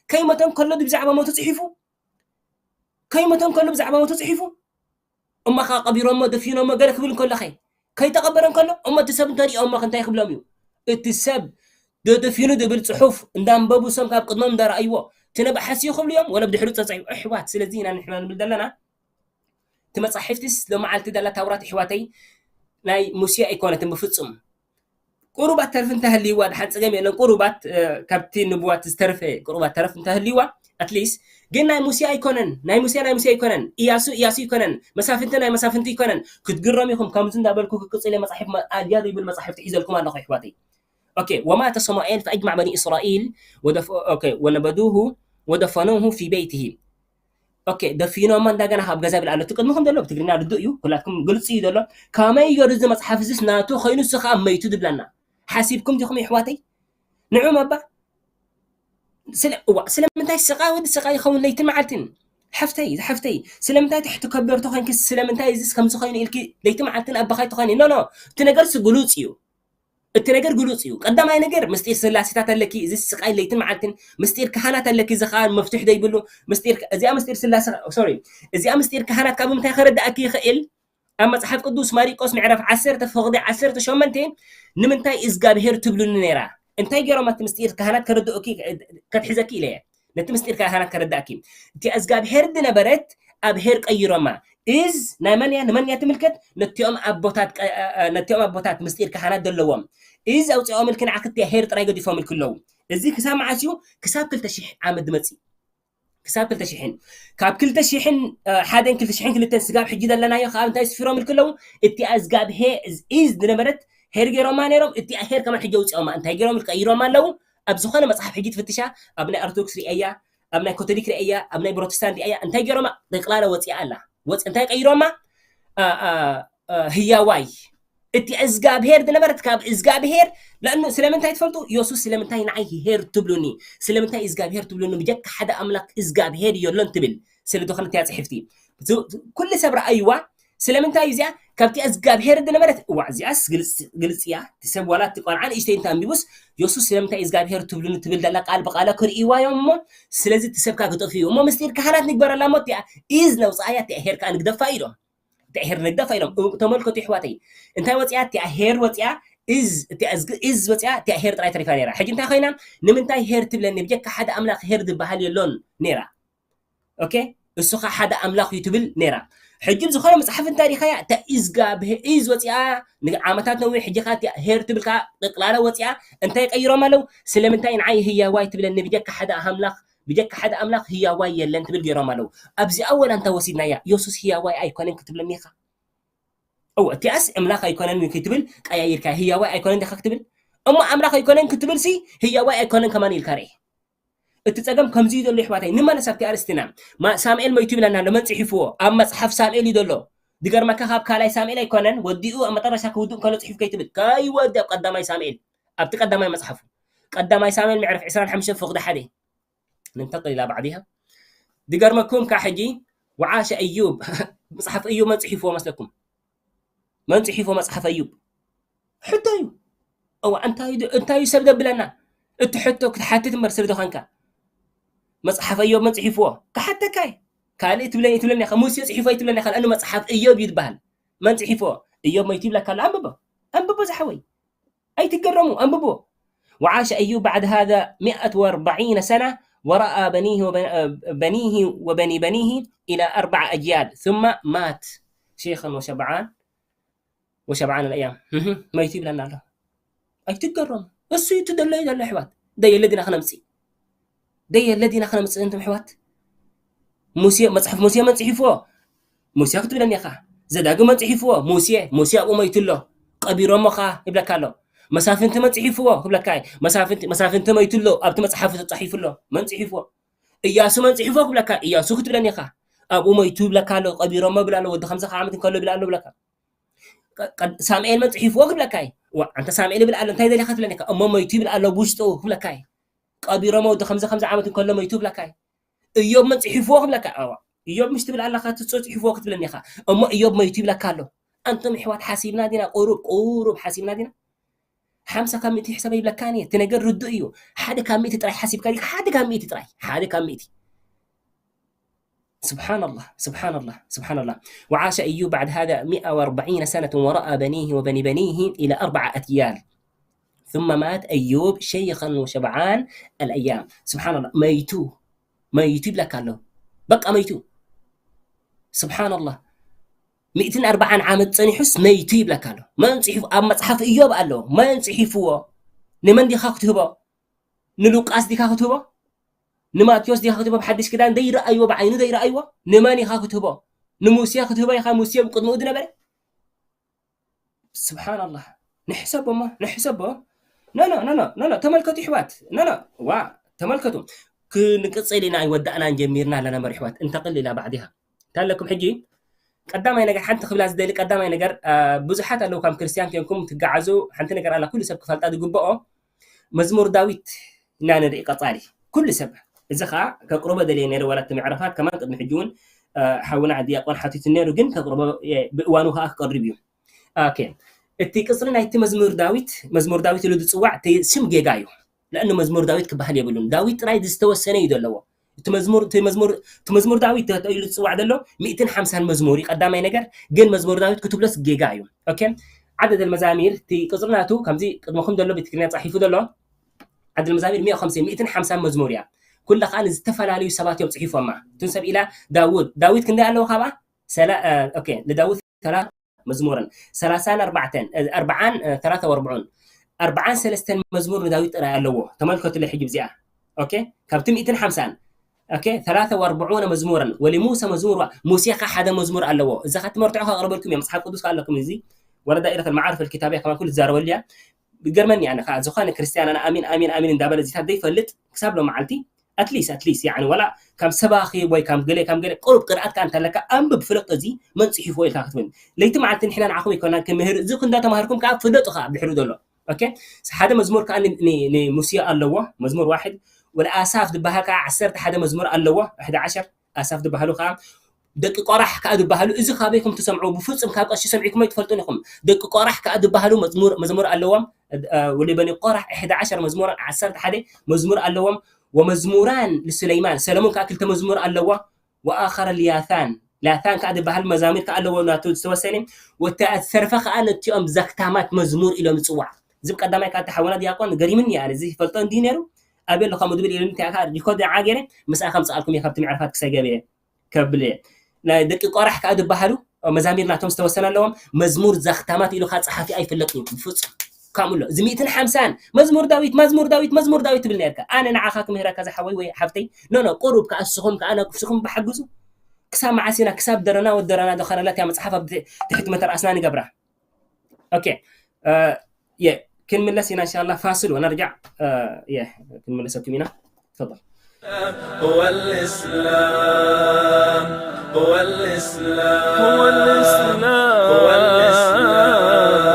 ከይሞተ እንከሎ ብዛዕባ ሞቱ ፅሒፉ ከይሞተ እንከሎ ብዛዕባ ሞቱ ፅሒፉ እሞ ከዓ ቀቢሮሞ ደፊኖሞ ገለ ክብል እንከሎ ኸ ከይተቐበረ እንከሎ እሞ እቲ ሰብ እንተሪኦሞ እንታይ ክብሎም እዩ እቲ ሰብ ደደፊኑ ዝብል ፅሑፍ እንዳንበቡ ሰም ካብ ቅድሞም እንዳረኣይዎ ትነበሓሲ ክብሉ እዮም ወለ ብድሕሪ ፀፀዩ ኣሕዋት ስለዚ ኢና ንሕና ንብል ዘለና እቲ መፃሕፍትስ ሎመዓልቲ ዘላ ታውራት ኣሕዋተይ ናይ ሙሴ ኣይኮነትን ብፍፁም ቁሩባት ተርፊ እንተህልይዋ ድሓን ፀገም የለን ቁሩባት ካብቲ ንብዋት ዝተርፈ ቁሩባት ተረፍ እንተህልይዋ ኣትሊስ ግን ናይ ሙሴ ኣይኮነን ናይ ሙሴ ናይ ሙሴ ኣይኮነን እያሱ እያሱ ይኮነን መሳፍንቲ ናይ መሳፍንቲ ይኮነን ክትግረም ኢኹም ከምዚ እንዳበልኩ ክቅፅል መፃሒፍ ኣልያ ዘይብል መፃሕፍቲ ሒዘልኩም ኣለኹ ኣሕዋተይ ኦኬ ወማተ ሰሙኤል ፈኣጅማዕ በኒ እስራኤል ወነበዱሁ ወደፈኑሁ ፊ በይትሂ ኦኬ ደፊኖማ እንዳገና ካብ ገዛ ብልዓሉ እቲ ቅድሚኹም ዘሎ ብትግርኛ ርዱእ እዩ ኩላትኩም ግልፂ እዩ ዘሎ ከመይ ገሩ እዚ መፅሓፍ እዚስ ናቱ ኮይኑ እሱ ከዓ መይቱ ዝብለና ሓሲብኩም ዲኹም ይሕዋተይ ንዑም ኣባ ስለ እዋ ስለምንታይ ስቃ ወዲ ስቃ ይኸውን ለይትን መዓልትን ሓፍተይ ሓፍተይ ስለምንታይ ትሕቲ ከበርቶ ኮይንኪ ስለምንታይ እዚስ ከምዚ ኮይኑ ኢልኪ ለይቲ መዓልትን ኣባኻይ ትኾኒ ኖ ኖ እቲ ነገርስ ግሉፅ እዩ እቲ ነገር ግሉፅ እዩ። ቀዳማይ ነገር ምስጢር ስላሴታት ኣለኪ፣ እዚ ስቃይ ለይትን መዓልትን፣ ምስጢር ካህናት ኣለኪ፣ እዚ ከዓ መፍትሒ ዘይብሉ ምስጢር፣ እዚኣ ምስጢር ስላሴ፣ ሶሪ፣ እዚኣ ምስጢር ካህናት ካብ ምንታይ ከረዳእኪ ይኽእል? ኣብ መፅሓፍ ቅዱስ ማሪቆስ ምዕራፍ ዓሰርተ ፍቕዲ ዓሰርተ ሸሞንተ ንምንታይ እዝጋብሄር ትብሉኒ ነይራ? እንታይ ገይሮም እቲ ምስጢር ካህናት ከረድኡኪ ከትሕዘኪ ኢለ እየ። ነቲ ምስጢር ካህናት ከረዳእኪ። እቲ እዝጋብሄር ዝነበረት ኣብሄር ቀይሮማ። እዝ ናይ መን እያ ንመን እያ ትምልከት? ነቲኦም ኣቦታት ነቲኦም ኣቦታት ምስጢር ካህናት ዘለዎም እዝ ኣውፂኦም ልክን ዓክቲ ሄር ጥራይ ገዲፎም ልክ ኣለዉ። እዚ ክሳብ መዓስ እዩ? ክሳብ ክልተ ሽሕ ዓመት ዝመፅእ ክሳብ ክልተ ሽሕን ካብ ክልተ ሽሕን ሓደን ክልተ ሽሕን ክልተን ስጋብ ሕጂ ዘለናዮ ካብ እንታይ ስፊሮም ልክ ኣለዉ? እቲ ኣዝጋብ ሄ እዝ ዝነበረት ሄር ገይሮማ ነይሮም። እቲ ሄር ከማን ሕጂ ኣውፂኦማ እንታይ ገይሮም ቀይሮማ ኣለዉ። ኣብ ዝኾነ መፅሓፍ ሕጂ ትፍትሻ ኣብ ናይ ኦርቶዶክስ ሪአያ ኣብ ናይ ኮቶሊክ ሪአያ ኣብ ናይ ፕሮቴስታንት ሪአያ እንታይ ገይሮማ ጠቅላላ ወፂኣ ኣላ። ወፅ እንታይ ቀይሮማ ህያዋይ እቲ እግዚኣብሄር ዝነበረት ካብ እግዚኣብሄር ለእኑ ስለምንታይ ትፈልጡ? የሱስ ስለምንታይ ንዓይ ሄር ትብሉኒ? ስለምንታይ እግዚኣብሄር ትብሉኒ? ብጀካ ሓደ ኣምላኽ እግዚኣብሄር የሎን ትብል ስለ ዝኾነት እያ ጽሕፍቲ። ኩሉ ሰብ ረኣይዋ። ስለምንታይ እዚኣ ካብቲ እግዚኣብሄር ዝነበረት እዋ እዚኣስ ግልጽ እያ። እቲ ሰብ ዋላ እቲ ቆልዓ ንእሽተይ እንተ ኣንቢቡስ የሱስ ስለምንታይ እግዚኣብሄር ትብሉኒ ትብል ዘላ ቃል ብቓላ ክርእይዋ እዮም እሞ ስለዚ እቲ ሰብካ ክጠፍኡ እሞ ምስጢር ካህናት ንግበረላ እሞ እቲኣ ኢዝ ነውፅኣያ እቲኣ ሄር ከዓ ንግደፋ ኢሎም። እቲኣ ሄር ንግደፋ ኢሎም። ተመልከቱ ይሕዋተይ እንታይ ወፅያ እቲኣ ሄር ወፅያ ኢዝ ወፅያ እቲኣ ሄር ጥራይ ተሪፋ ነራ። ሕጂ እንታይ ኮይና ንምንታይ ሄር ትብለኒ ብጀካ ሓደ ኣምላኽ ሄር ዝበሃል የሎን ነራ። ኦኬ እሱ ኸ ሓደ ኣምላኽ እዩ ትብል ነራ። ሕጂ ዝኾነ መፅሓፍ እንታይ ዲኻያ እታ ኢዝ ወፂኣ ንዓመታት ነዊሕ ሕጂ ኸ ሄር ትብል ከዓ ጠቅላላ ወፂኣ እንታይ ቀይሮም ኣለው? ስለምንታይ ንዓይ ህያዋይ ትብለኒ ብጀካ ሓደ ኣምላኽ ብጀካ ሓደ ኣምላኽ ህያዋይ የለን ትብል ገይሮም ኣለው። ኣብዚኣ ወላ እንታይ ወሲድናያ? የሱስ ህያዋይ ኣይኮነን ክትብለኒ ኢኻ። እወ እቲኣስ ኣምላኽ ኣይኮነን ክትብል ቀያይርካ ህያዋይ ኣይኮነን ዲኻ ክትብል? እሞ ኣምላኽ ኣይኮነን ክትብል ሲ ህያዋይ ኣይኮነን ከማን ኢልካ ርኤ። እቲ ጸገም ከምዚ እዩ ዘሎ ይሕዋተይ። ንመለስ ኣብቲ ኣርእስትና ሳምኤል መይቱ ይብለና ኣሎ። መን ጽሒፍዎ? ኣብ መጽሓፍ ሳምኤል እዩ ዘሎ። ዝገርመካ ካብ ካልኣይ ሳምኤል ኣይኮነን ወዲኡ ኣብ መጠረሻ ክውድእ ከሎ ጽሒፍ ከይትብል ከይወዲ ኣብ ቀዳማይ ሳምኤል ኣብቲ ቀዳማይ መጽሓፉ ቀዳማይ ሳምኤል ምዕራፍ ዕስራን ሓሙሽተን ፍቕዲ ሓደ ننتقل إلى بعضها ዝገርመኩም ከዓ ሕጂ وعاش أيوب መጽሓፍ እዩብ መን ጽሒፍዎ መስለኩም? መን ጽሒፍዎ መጽሓፍ እዩብ? ሕቶ እዩ። እዋ እንታይ እዩ ሰብ ዘብለና? እቲ ሕቶ ክትሓትት እምበር ሰብ ዝኾንካ መጽሓፍ እዮብ መን ጽሒፍዎ ክሓተካ እየ። ካልእ ትብለኒ ትብለኒ ኢኻ ሙሴ ጽሒፎ ኣይትብለኒ ኢኻ። ለኣኑ መጽሓፍ እዮብ እዩ ዝበሃል። መን ጽሒፍዎ? እዮብ መይቱ ይብለካ ኣሎ። ኣንብቦ ኣንብቦ ዝሓወይ ኣይትገረሙ ኣንብቦ። وعاش أيوب بعد هذا مئة وأربعين سنة ورأى بنيه وبنيه وبني بنيه إلى أربع أجيال ثم مات شيخا وشبعان وشبعان الأيام መይቱ ይብለና ኣሎ። ኣይትገረሙ እሱ እዩ ትደለዩ ዘሎ ኣሕዋት። ደየለ ዲና ክነምፅእ ደየለ ዲና ክነምፅእ እንቶም ኣሕዋት። ሙሴ መፅሓፍ ሙሴ መን ፅሒፍዎ? ሙሴ ክትብለኒ ኢኻ። ዘዳግም መን ፅሒፍዎ? ሙሴ ሙሴ ኣብኡ መይቱ ኣሎ። ቀቢሮሞ ኸዓ ይብለካ ኣሎ። መሳፍንቲ መን ፅሒፍዎ ክብለካ እየ። መሳፍንቲ መሳፍንቲ መይቱ ኣሎ ኣብቲ መፅሓፍ ተፃሒፉ ኣሎ። መን ፅሒፍዎ? እያሱ መን ፅሒፍዎ ክብለካ እያሱ ክትብለኒ ኢኻ። ኣብኡ መይቱ ይብለካ ኣሎ። ቀቢሮሞ ይብል ኣሎ። ወዲ ከምዚ ከዓ ዓመት እንከሎ ይብል ኣሎ ይብለካ። ሳምኤል መን ፅሒፍዎ ክብለካ እዩ። ዋ ኣንተ ሳምኤል ይብል ኣሎ እንታይ ደሊኻ ትብለኒ ኢኻ። እሞ መይቱ ይብል ኣሎ ብውሽጡ ክብለካ እዩ። ቀቢሮሞ ወዲ ከምዚ ከምዚ ዓመት እንከሎ መይቱ ክብለካ እዩ። እዮብ መን ፅሒፍዎ ክብለካ እዋ እዮብ ምሽ ትብል ኣለኻ ትፅፅሕፍዎ ክትብለኒ ኢኻ። እሞ እዮብ መይቱ ይብለካ ኣሎ። ኣንቶም ኣሕዋት ሓሲብና ዲና ቁሩብ ቁሩብ ሓሲብና ዲና ሓምሳ ካብ ሚእቲ ሕሰበ ይብለካን እየ እቲ ነገር ርዱእ እዩ። ሓደ ካብ ሚእቲ ጥራይ ሓሲብካ ዲካ ሓደ ካብ ሚእቲ ጥራይ ሓደ ካብ ሚእቲ سبحان الله سبحان الله سبحان الله وعاش أيوب بعد هذا مئة وأربعين سنة ورأى بنيه وبني بنيه إلى أربع أجيال ثم مات أيوب شيخا وشبعان الأيام سبحان الله መይቱ መይቱ ይብለካ ኣሎ በቃ መይቱ سبحان الله ሚእትን ኣርባዓን ዓመት ጸኒሑስ መይቱ ይብለካ ኣሎ መን ጽሒፉ ኣብ መጽሓፍ እዮብ ኣሎ መን ጽሒፍዎ ንመን ዲኻ ክትህቦ ንሉቃስ ዲኻ ክትህቦ ንማቴዎስ ዲኻ ክትህቦ ብሓድሽ ክዳን ዘይረኣይዎ ብዓይኑ ዘይረኣይዎ ንመን ኢኻ ክትህቦ ንሙሴ ክትህቦ ኢኻ ሙሴ ቅድሚኡ ዝነበረ ስብሓንላህ ንሕሰቦ እሞ ንሕሰቦ ኖኖ ኖኖ ኖኖ ተመልከቱ ይሕዋት ኖኖ ዋ ተመልከቱ ክንቅፅል ኢና ኣይወዳእናን ጀሚርና ኣለና መር ይሕዋት እንተቕል ኢላ ባዕዲኻ እንታይ ኣለኩም ሕጂ ቀዳማይ ነገር ሓንቲ ክብላ ዝደሊ ቀዳማይ ነገር ብዙሓት ኣለዉ ከም ክርስትያን ኮንኩም ትገዓዙ ሓንቲ ነገር ኣላ ኩሉ ሰብ ክፈልጣ ዝግብኦ መዝሙር ዳዊት ኢና ንርኢ ቀፃሊ ኩሉ ሰብ እዚ ከዓ ከቅርቦ ደልየ ነይረ ዋላ እቲ ምዕራፋት ከማን ቅድሚ ሕጂ እውን ሓውና ዲያቆን ሓቲቱ ነይሩ ግን ከቅርቦ ብእዋኑ ከዓ ክቀርብ እዩ ኦኬ እቲ ቅፅሪ ናይቲ መዝሙር ዳዊት መዝሙር ዳዊት ኢሉ ዝፅዋዕ እቲ ስም ጌጋ እዩ ለእኑ መዝሙር ዳዊት ክበሃል የብሉን ዳዊት ጥራይ ዝተወሰነ እዩ ዘለዎ እቲ መዝሙር እቲ መዝሙር እቲ መዝሙር ዳዊት ተባሂሉ ዝፅዋዕ ዘሎ ሚእትን ሓምሳን መዝሙር እዩ ቀዳማይ ነገር ግን መዝሙር ዳዊት ክትብሎስ ጌጋ እዩ ኦኬ ዓደድ መዛሚር እቲ ቅፅሪ ናቱ ከምዚ ቅድመኹም ዘሎ ብትግርኛ ፃሒፉ ዘሎ ዓደድ መዛሚር ሚእትን ሓምሳን መዝሙር እያ ኩላ ከዓ ንዝተፈላለዩ ሰባት እዮም ፅሒፎማ እቱን ሰብ ኢላ ዳውድ ዳዊት ክንደይ ኣለዎ ካባ ንዳዊት ሰላ መዝሙርን ሰላሳን ኣርባዕተን ኣርባዓን ሰላሳ ወርብዑን ኣርባዓን ሰለስተን መዝሙር ንዳዊት ጥራይ ኣለዎ ተመልከቱለ ሕጂ ብዚኣ ኦኬ ካብቲ ሚእትን ሓምሳን ኦኬ ሰላሳ ወርብዑነ መዝሙርን ወሊሙሰ መዝሙር ሙሴ ከ ሓደ መዝሙር ኣለዎ እዚ ከ ትምህርትዑ ከቅርበልኩም እየ መፅሓፍ ቅዱስ ከ ኣለኩም እዚ ወረዳ ኢለ ከልመዓርፍ ልኪታብያ ከማን ኩሉ ትዛረበሉ እያ ይገርመኒ ኣነ ከዓ ዝኾነ ክርስትያን ኣነ ኣሚን ኣሚን ኣሚን እንዳበለ እዚታት ዘይፈልጥ ክሳብ ሎመዓልቲ ኣትሊስት ኣትሊስት ያኒ ዋላ ካብ ሰባኺ ወይ ካብ ገለ ካብ ገለ ቁሩብ ቅርኣት ከኣ እንተለካ ኣንብብ ፍለጦ እዚ መን ጽሒፍዎ ኢልካ ክትብል ለይቲ መዓልቲ ንሕና ንዓኹም ኣይኮናን ክምህር እዚ እንዳተማሃርኩም ከኣ ፍለጡ ከኣ ድሕሩ ዘሎ ኦኬ ሓደ መዝሙር ከኣ ንሙሴ ኣለዎ መዝሙር ዋሕድ ወለኣሳፍ ዝበሃል ከኣ ዓሰርተ ሓደ መዝሙር ኣለዎ ሕደ ዓሸር ኣሳፍ ዝበሃሉ ከኣ ደቂ ቆራሕ ከኣ ዝበሃሉ እዚ ካበይ ከም ትሰምዑ ብፍጹም ካብ ቀሺ ሰሚዕኩም ኣይትፈልጡን ኢኹም ደቂ ቆራሕ ከኣ ዝበሃሉ መዝሙር መዝሙር ኣለዎም ወለ በኒ ቆራሕ ሕደ ዓሸር መዝሙር ዓሰርተ ሓደ መዝሙር ኣለዎም ወመዝሙራን ልሱለይማን ሰለሙን ከኣ ክልተ መዝሙር ኣለዎ ወኣኸረ ልያታን ላታን ከኣ ዝበሃል መዛሙር ከኣ ኣለዎ ናቱ ዝተወሰነ ወተሰርፈ ከኣ ነቲኦም ዘክታማት መዝሙር ኢሎም ይጽዋዕ ዝብ ቀዳማይ ከኣ ተሓወና ዲያቆን ገሪምኒ ኣነ እዚ ይፈልጦ እንዲ ነይሩ ኣበይ ኣለኻ ምድብል ኢሉኒ እንታይ ከኣ ሪኮርድ ዓገረ ምስኣ ከምጽኣልኩም እየ ካብቲ ምዕርፋት ክሰገበ ከብል እየ ናይ ደቂ ቆራሕ ከኣ ዝበሃሉ መዛሚር ናቶም ዝተወሰነ ኣለዎም መዝሙር ዘኽታማት ኢሉ ከኣ ጸሓፊ ኣይፍለጥ እዩ ብፍጹም ከምኡ ኣሎ እዚ ሚእትን ሓምሳን መዝሙር ዳዊት መዝሙር ዳዊት መዝሙር ዳዊት ትብል ነርካ ኣነ ንዓኻ ክምህረካ ዝሓወይ ወይ ሓፍተይ ኖ ኖ ቁሩብ ከኣ እስኹም ከኣ ነቅፍስኹም ብሓግዙ ክሳብ መዓስ ኢና ክሳብ ደረና ወደረና ዶ ኸነለት እያ መጽሓፍ ኣብ ትሕቲ መተርኣስና ንገብራ ኦኬ የ ክንምለስ ኢና እንሻላ ፋስል ወነርጃዕ የ ክንምለሰኩም ኢና تفضل هو الإسلام هو الإسلام هو الإسلام هو الإسلام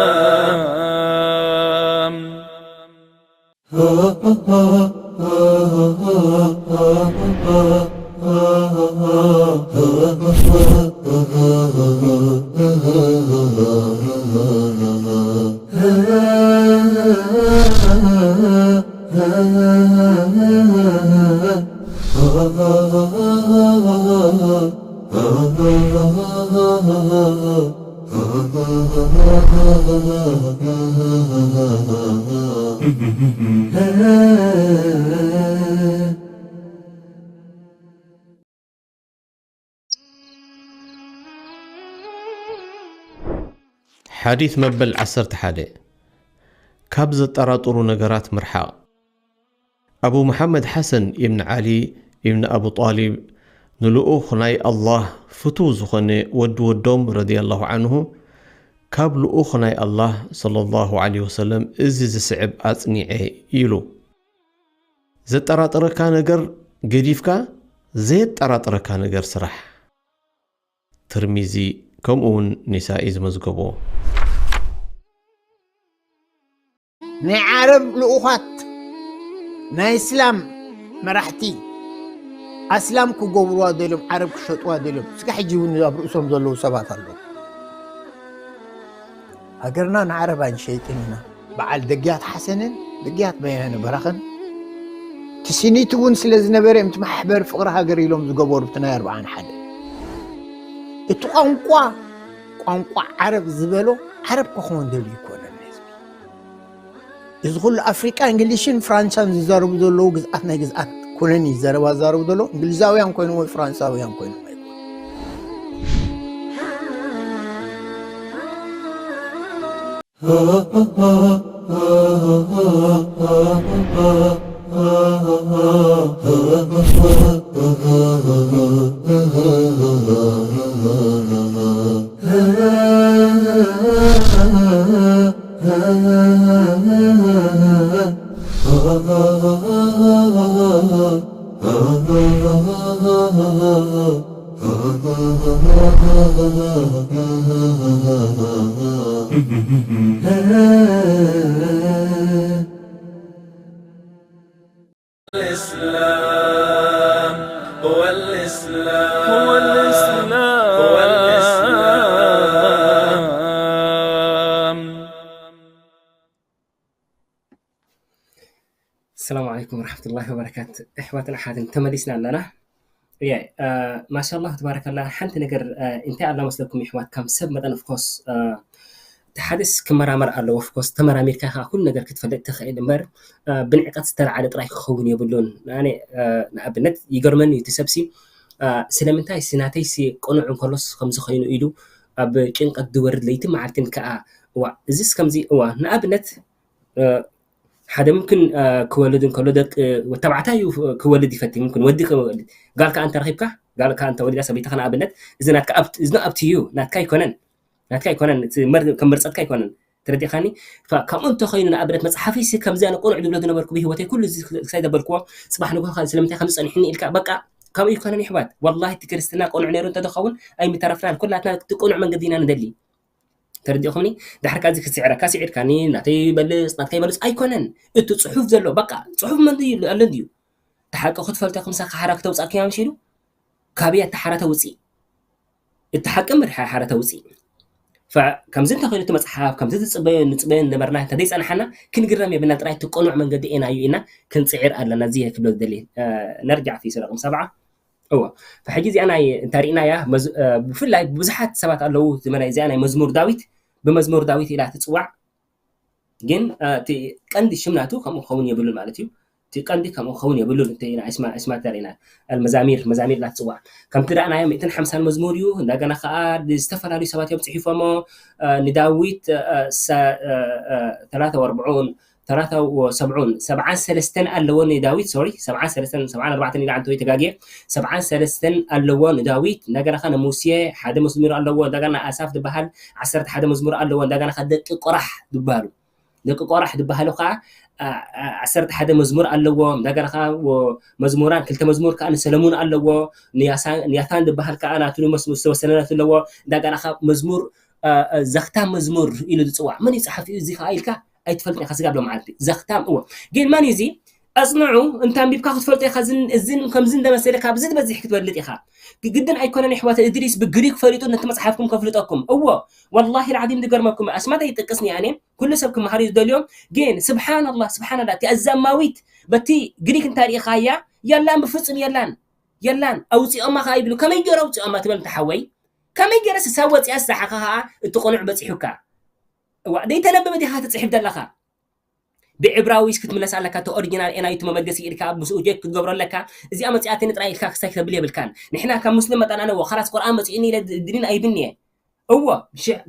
ሓዲት መበል ዓሰርተ ሓደ ካብ ዘጠራጥሩ ነገራት ምርሓቕ ኣቡ መሓመድ ሓሰን ኢብን ዓሊ ኢብን ኣቡ ጣሊብ ንልኡኽ ናይ ኣላህ ፍቱው ዝኾነ ወዲ ወዶም ረዲየላሁ ዓንሁ ካብ ልኡኽ ናይ ኣላህ ሰለላሁ ዓለይሂ ወሰለም እዚ ዝስዕብ ኣጽኒዐ ኢሉ። ዘጠራጥረካ ነገር ገዲፍካ ዘየጠራጥረካ ነገር ስራሕ። ትርሚዚ ከምኡ እውን ኒሳኢ ዝመዝገቦ። ናይ ዓረብ ልኡኻት ናይ እስላም መራሕቲ ኣስላም ክገብርዋ ደልዮም ዓረብ ክሸጥዋ ደልዮም እስካ ሕጂ እውን ኣብ ርእሶም ዘለዉ ሰባት ኣለዉ ሃገርና ንዓረብ ኣይንሸይጥን ኢና በዓል ደግያት ሓሰንን ደግያት በያነ በራኽን ትስኒት እውን ስለ ዝነበረ እዮም እቲ ማሕበር ፍቕሪ ሃገር ኢሎም ዝገበሩ እቲ ናይ ኣርብዓን ሓደ እቲ ቋንቋ ቋንቋ ዓረብ ዝበሎ ዓረብ ክኸውን ደልዩ ይኮነን ህዝቢ እዚ ኩሉ ኣፍሪቃ እንግሊሽን ፍራንሳን ዝዛረቡ ዘለዉ ግዝኣት ናይ ግዝኣት ኩነን እዩ ዘረባ ዝዛረቡ ዘሎ እንግሊዛውያን ኮይኑ ወይ ፍራንሳውያን ኮይኑ الإسلام هو الإسلام هو الإسلام هو الإسلام السلام عليكم ورحمة الله وبركاته. إحواتنا حاتم تمليسنا لنا. يا آه ما شاء الله تبارك الله حنت نقر آه انت الله مسلكم إحوات كم سب مدن of course آه እቲ ሓደስ ክመራመር ኣለዎ of course ተመራሚርካ ከዓ ኩሉ ነገር ክትፈልጥ ትኽእል እምበር ብንዕቀት ዝተለዓለ ጥራይ ክኸውን የብሉን ኣነ ንኣብነት ይገርመኒ እዩ እቲ ሰብሲ ስለምንታይ ሲ ናተይ ሲ ቅኑዕ እንከሎስ ከምዚ ኮይኑ ኢሉ ኣብ ጭንቀት ዝወርድ ለይቲ መዓልትን ከዓ እዋ እዚስ ከምዚ እዋ ንኣብነት ሓደ ምምክን ክወልድ እንከሎ ደቂ ተባዕታይ እዩ ክወልድ ይፈቲ ምምክን ወዲ ክወልድ ጋል ከዓ እንተረኺብካ ጋል ከዓ እንተወሊዳ ሰበይትኻ ንኣብነት እዚ ናትካ እዝኖ ኣብቲ እዩ ናትካ ኣይኮነን ናትካ ኣይኮነን ከም መርፀትካ ኣይኮነን ተረዲኻኒ? ከምኡ እንተኾይኑ ንኣብነት መፅሓፈይ ሲ ከምዚ ኣነ ቅኑዕ ዝብሎ ዝነበርኩ ብህይወተይ ኩሉ እዚ ክሳይ ዘበልክዎ ፅባሕ ንግሆ ስለምንታይ ከም ዝፀኒሕኒ ኢልካ በቃ ከምኡ ይኮነን ይሕዋት። ወላሂ እቲ ክርስትና ቅኑዕ ነይሩ እንተዝኸውን ኣይምተረፍናን። ኩላትና እቲ ቅኑዕ መንገዲ ኢና ንደሊ። ተረዲእኹምኒ? ድሕር ካዚ ክስዕረካ ስዒርካኒ ናተይ ይበልፅ ናትካ ይበልፅ ኣይኮነን። እቲ ፅሑፍ ዘሎ በቃ ፅሑፍ መን ኣሎ እንድዩ። እቲ ሓቂ ክትፈልጦ ክምሳካ ሓራ ክተውፃእካ እዮም ሽሉ ካበይ እቲ ሓራ ተውፅእ? እቲ ሓቂ ምድሓ ሓራ ተውፅእ። ከምዚ እንተኮይኑ እቲ መፅሓፍ ከምዚ ዝፅበዮ ንፅበዮ ነበርና እንተዘይፀናሓና ክንግረም የብልና። ጥራይ እቲ ቅኑዕ መንገዲ ኢና እዩ ኢና ክንፅዕር ኣለና። እዚ ክብሎ ዝደሊ ነርጃዕ ፊ ስረቅም ሰብዓ እዎ። ሕጂ እዚኣ ናይ እንተሪእናያ ብፍላይ ብዙሓት ሰባት ኣለዉ ዝመና እዚኣ ናይ መዝሙር ዳዊት ብመዝሙር ዳዊት ኢላ ትፅዋዕ። ግን እቲ ቀንዲ ሽም ናቱ ከምኡ ክኸውን የብሉን ማለት እዩ። እቲ ቀንዲ ከምኡ ክኸውን የብሉን። እቲ ኢና እስማ እስማ ተሪና ኣልመዛሚር መዛሚር ኢላ ትፅዋዕ። ከምቲ ረኣናዮ ሚእትን ሓምሳን መዝሙር እዩ። እንደገና ከዓ ዝተፈላለዩ ሰባት እዮም ፅሒፎሞ። ንዳዊት ሰላሳ ወርብዑን ሰላሳ ወሰብዑን ሰብዓን ሰለስተን ኣለዎ ንዳዊት ሶሪ ሰብዓን ሰለስተን ሰብዓን ኣርባዕተን ኢላ እንተወይ ተጋግየ ሰብዓን ሰለስተን ኣለዎ ንዳዊት። እንደገና ከዓ ንሙሴ ሓደ መዝሙር ኣለዎ። እንደገና ኣሳፍ ዝበሃል ዓሰርተ ሓደ መዝሙር ኣለዎ። እንደገና ከዓ ደቂ ቆራሕ ዝበሃሉ ደቂ ቆራሕ ዝበሃሉ ከዓ ዓሰርተ ሓደ መዝሙር ኣለዎ። እንደገና ከዓ መዝሙራን ክልተ መዝሙር ከዓ ንሰለሙን ኣለዎ። ንያታን ዝበሃል ከዓ ናቱ ዝተወሰነ ናቱ ኣለዎ። እንደገና ከዓ መዝሙር ዘኽታ መዝሙር ኢሉ ዝፅዋዕ መን እዩ ፀሓፊኡ እዚ ከዓ ኢልካ ኣይትፈልጥ ኢካ። ስጋብ ሎመዓልቲ ዘኽታም እዎ። ግን መን እዩ እዚ ኣፅንዑ እንተ ኣንቢብካ ክትፈልጦ ኢኻ። እዝን ከምዚ እንደመሰለ ካብዚ ትበዝሕ ክትበልጥ ኢኻ። ግድን ኣይኮነን ይሕዋተ እድሪስ ብግሪክ ፈሊጡ ነቲ መፅሓፍኩም ከፍልጠኩም እዎ። ወላሂ ልዓዚም ዝገርመኩም ኣስማት ኣይጠቅስን እየ ኣነ። ኩሉ ሰብ ክመሃር እዩ ዝደልዮ። ግን ስብሓንላ ስብሓንላ እቲ ኣዛማዊት በቲ ግሪክ እንታሪኢኻያ የላን ብፍፁም የላን የላን ኣውፂኦማ ከዓ ይብሉ። ከመይ ገይሩ ኣውፂኦማ ትበል እንተሓወይ ከመይ ገይረ ስሳብ ወፂኣ ስሳሓኻ ከዓ እቲ ቅኑዕ በፂሑካ። እዋ ዘይተነበበ ዲኻ ትፅሕፍ ዘለኻ? ብዕብራዊስ ክትምለስ ኣለካ። እቲ ኦሪጂናል ኤናዩ እቲ መበገሲ ኢልካ ምስኡ ጀክ ክትገብሮ ኣለካ። እዚኣ መፂኣትኒ ጥራይ ኢልካ ክሳይ ክተብል የብልካን። ንሕና ካብ ሙስሊም መጣና ነዎ ካላስ ቁርኣን መፂኡኒ ኢለ ድኒን ኣይብን እየ። እዎ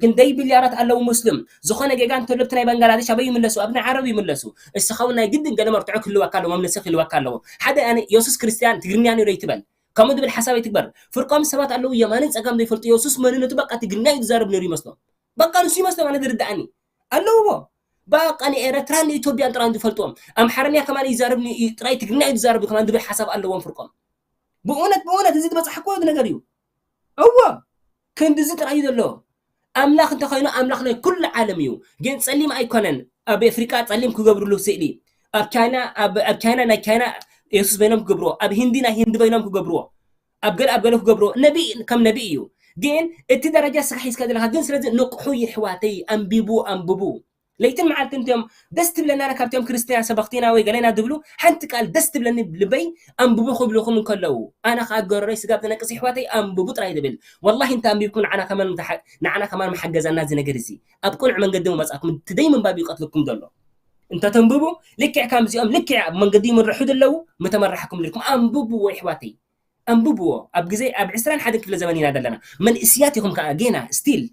ክንደይ ቢልያራት ኣለዉ ሙስሊም። ዝኾነ ጌጋ እንተሎ ብቲ ናይ ባንጋላዴሽ ኣበይ ይምለሱ? ኣብ ናይ ዓረብ ይምለሱ። እስኻ እውን ናይ ግድን ገለ መርትዖ ክህልወካ ኣለዎ፣ መምለሲ ክህልወካ ኣለዎ። ሓደ ኣነ የሱስ ክርስትያን ትግርኛ ነይሩ ይትበል ከምኡ ዝብል ሓሳብ ኣይትግበር። ፍርቆም ሰባት ኣለዉ የማንን ፀጋም ዘይፈልጡ። የሱስ መንነቱ በቃ ትግርኛ እዩ ዝዛረብ ነይሩ ይመስሎም። በቃ ንሱ ይመስሎም ኣነ ዝርድኣኒ። ኣለውዎ በቃ ንኤረትራን ንኢትዮጵያን ጥራን ዝፈልጥዎም ኣምሓርኛ ከማን ይዛረብ ጥራይ ትግርኛ እዩ ዝዛረብ ከማን ዝብል ሓሳብ ኣለዎም ፍርቆም። ብእውነት ብእውነት እዚ ዝበፅሓ እኮ ነገር እዩ። እዎ ክንድዚ ጥራይ እዩ ዘሎ። ኣምላኽ እንተኾይኑ ኣምላኽ ናይ ኩሉ ዓለም እዩ። ግን ፀሊም ኣይኮነን። ኣብ ኣፍሪቃ ፀሊም ክገብርሉ ስእሊ ኣብ ቻይና ኣብ ቻይና ናይ ቻይና የሱስ በይኖም ክገብርዎ ኣብ ሂንዲ ናይ ሂንዲ በይኖም ክገብርዎ ኣብ ገለ ኣብ ገለ ክገብርዎ ነቢ ከም ነቢ እዩ። ግን እቲ ደረጃ ስራሕ ሒዝካ ዘለካ ግን ስለዚ ንቕሑ ይሕዋተይ ኣንቢቡ ኣንብቡ። ለይትን መዓልትን እንቲኦም ደስ ትብለና ካብቲኦም ክርስትያን ሰበኽቲና ወይ ገለና ዝብሉ ሓንቲ ቃል ደስ ትብለኒ ልበይ ኣንብቡ ክብልኹም እንከለዉ ኣነ ከዓ ገረረይ ስጋብ ተነቅስ ይሕዋተይ ኣንብቡ ጥራይ ዝብል። ወላሂ እንተ ኣንቢብኩም ንዓና ከማን ንዓና ከማን መሓገዛና እዚ ነገር እዚ ኣብ ቅኑዕ መንገዲ መመፃእኩም እቲ ደይ ምንባብ ይቀትልኩም ዘሎ። እንተተንብቡ ልክዕ ከምዚኦም ልክዕ ኣብ መንገዲ ይምርሑ ዘለዉ ምተመራሕኩም ነርኩም። ኣንብብዎ ይሕዋተይ ኣንብብዎ። ኣብ ግዜ ኣብ ዕስራን ሓደን ክፍለ ዘመን ኢና ዘለና። መንእስያት ኢኹም ከዓ ጌና ስቲል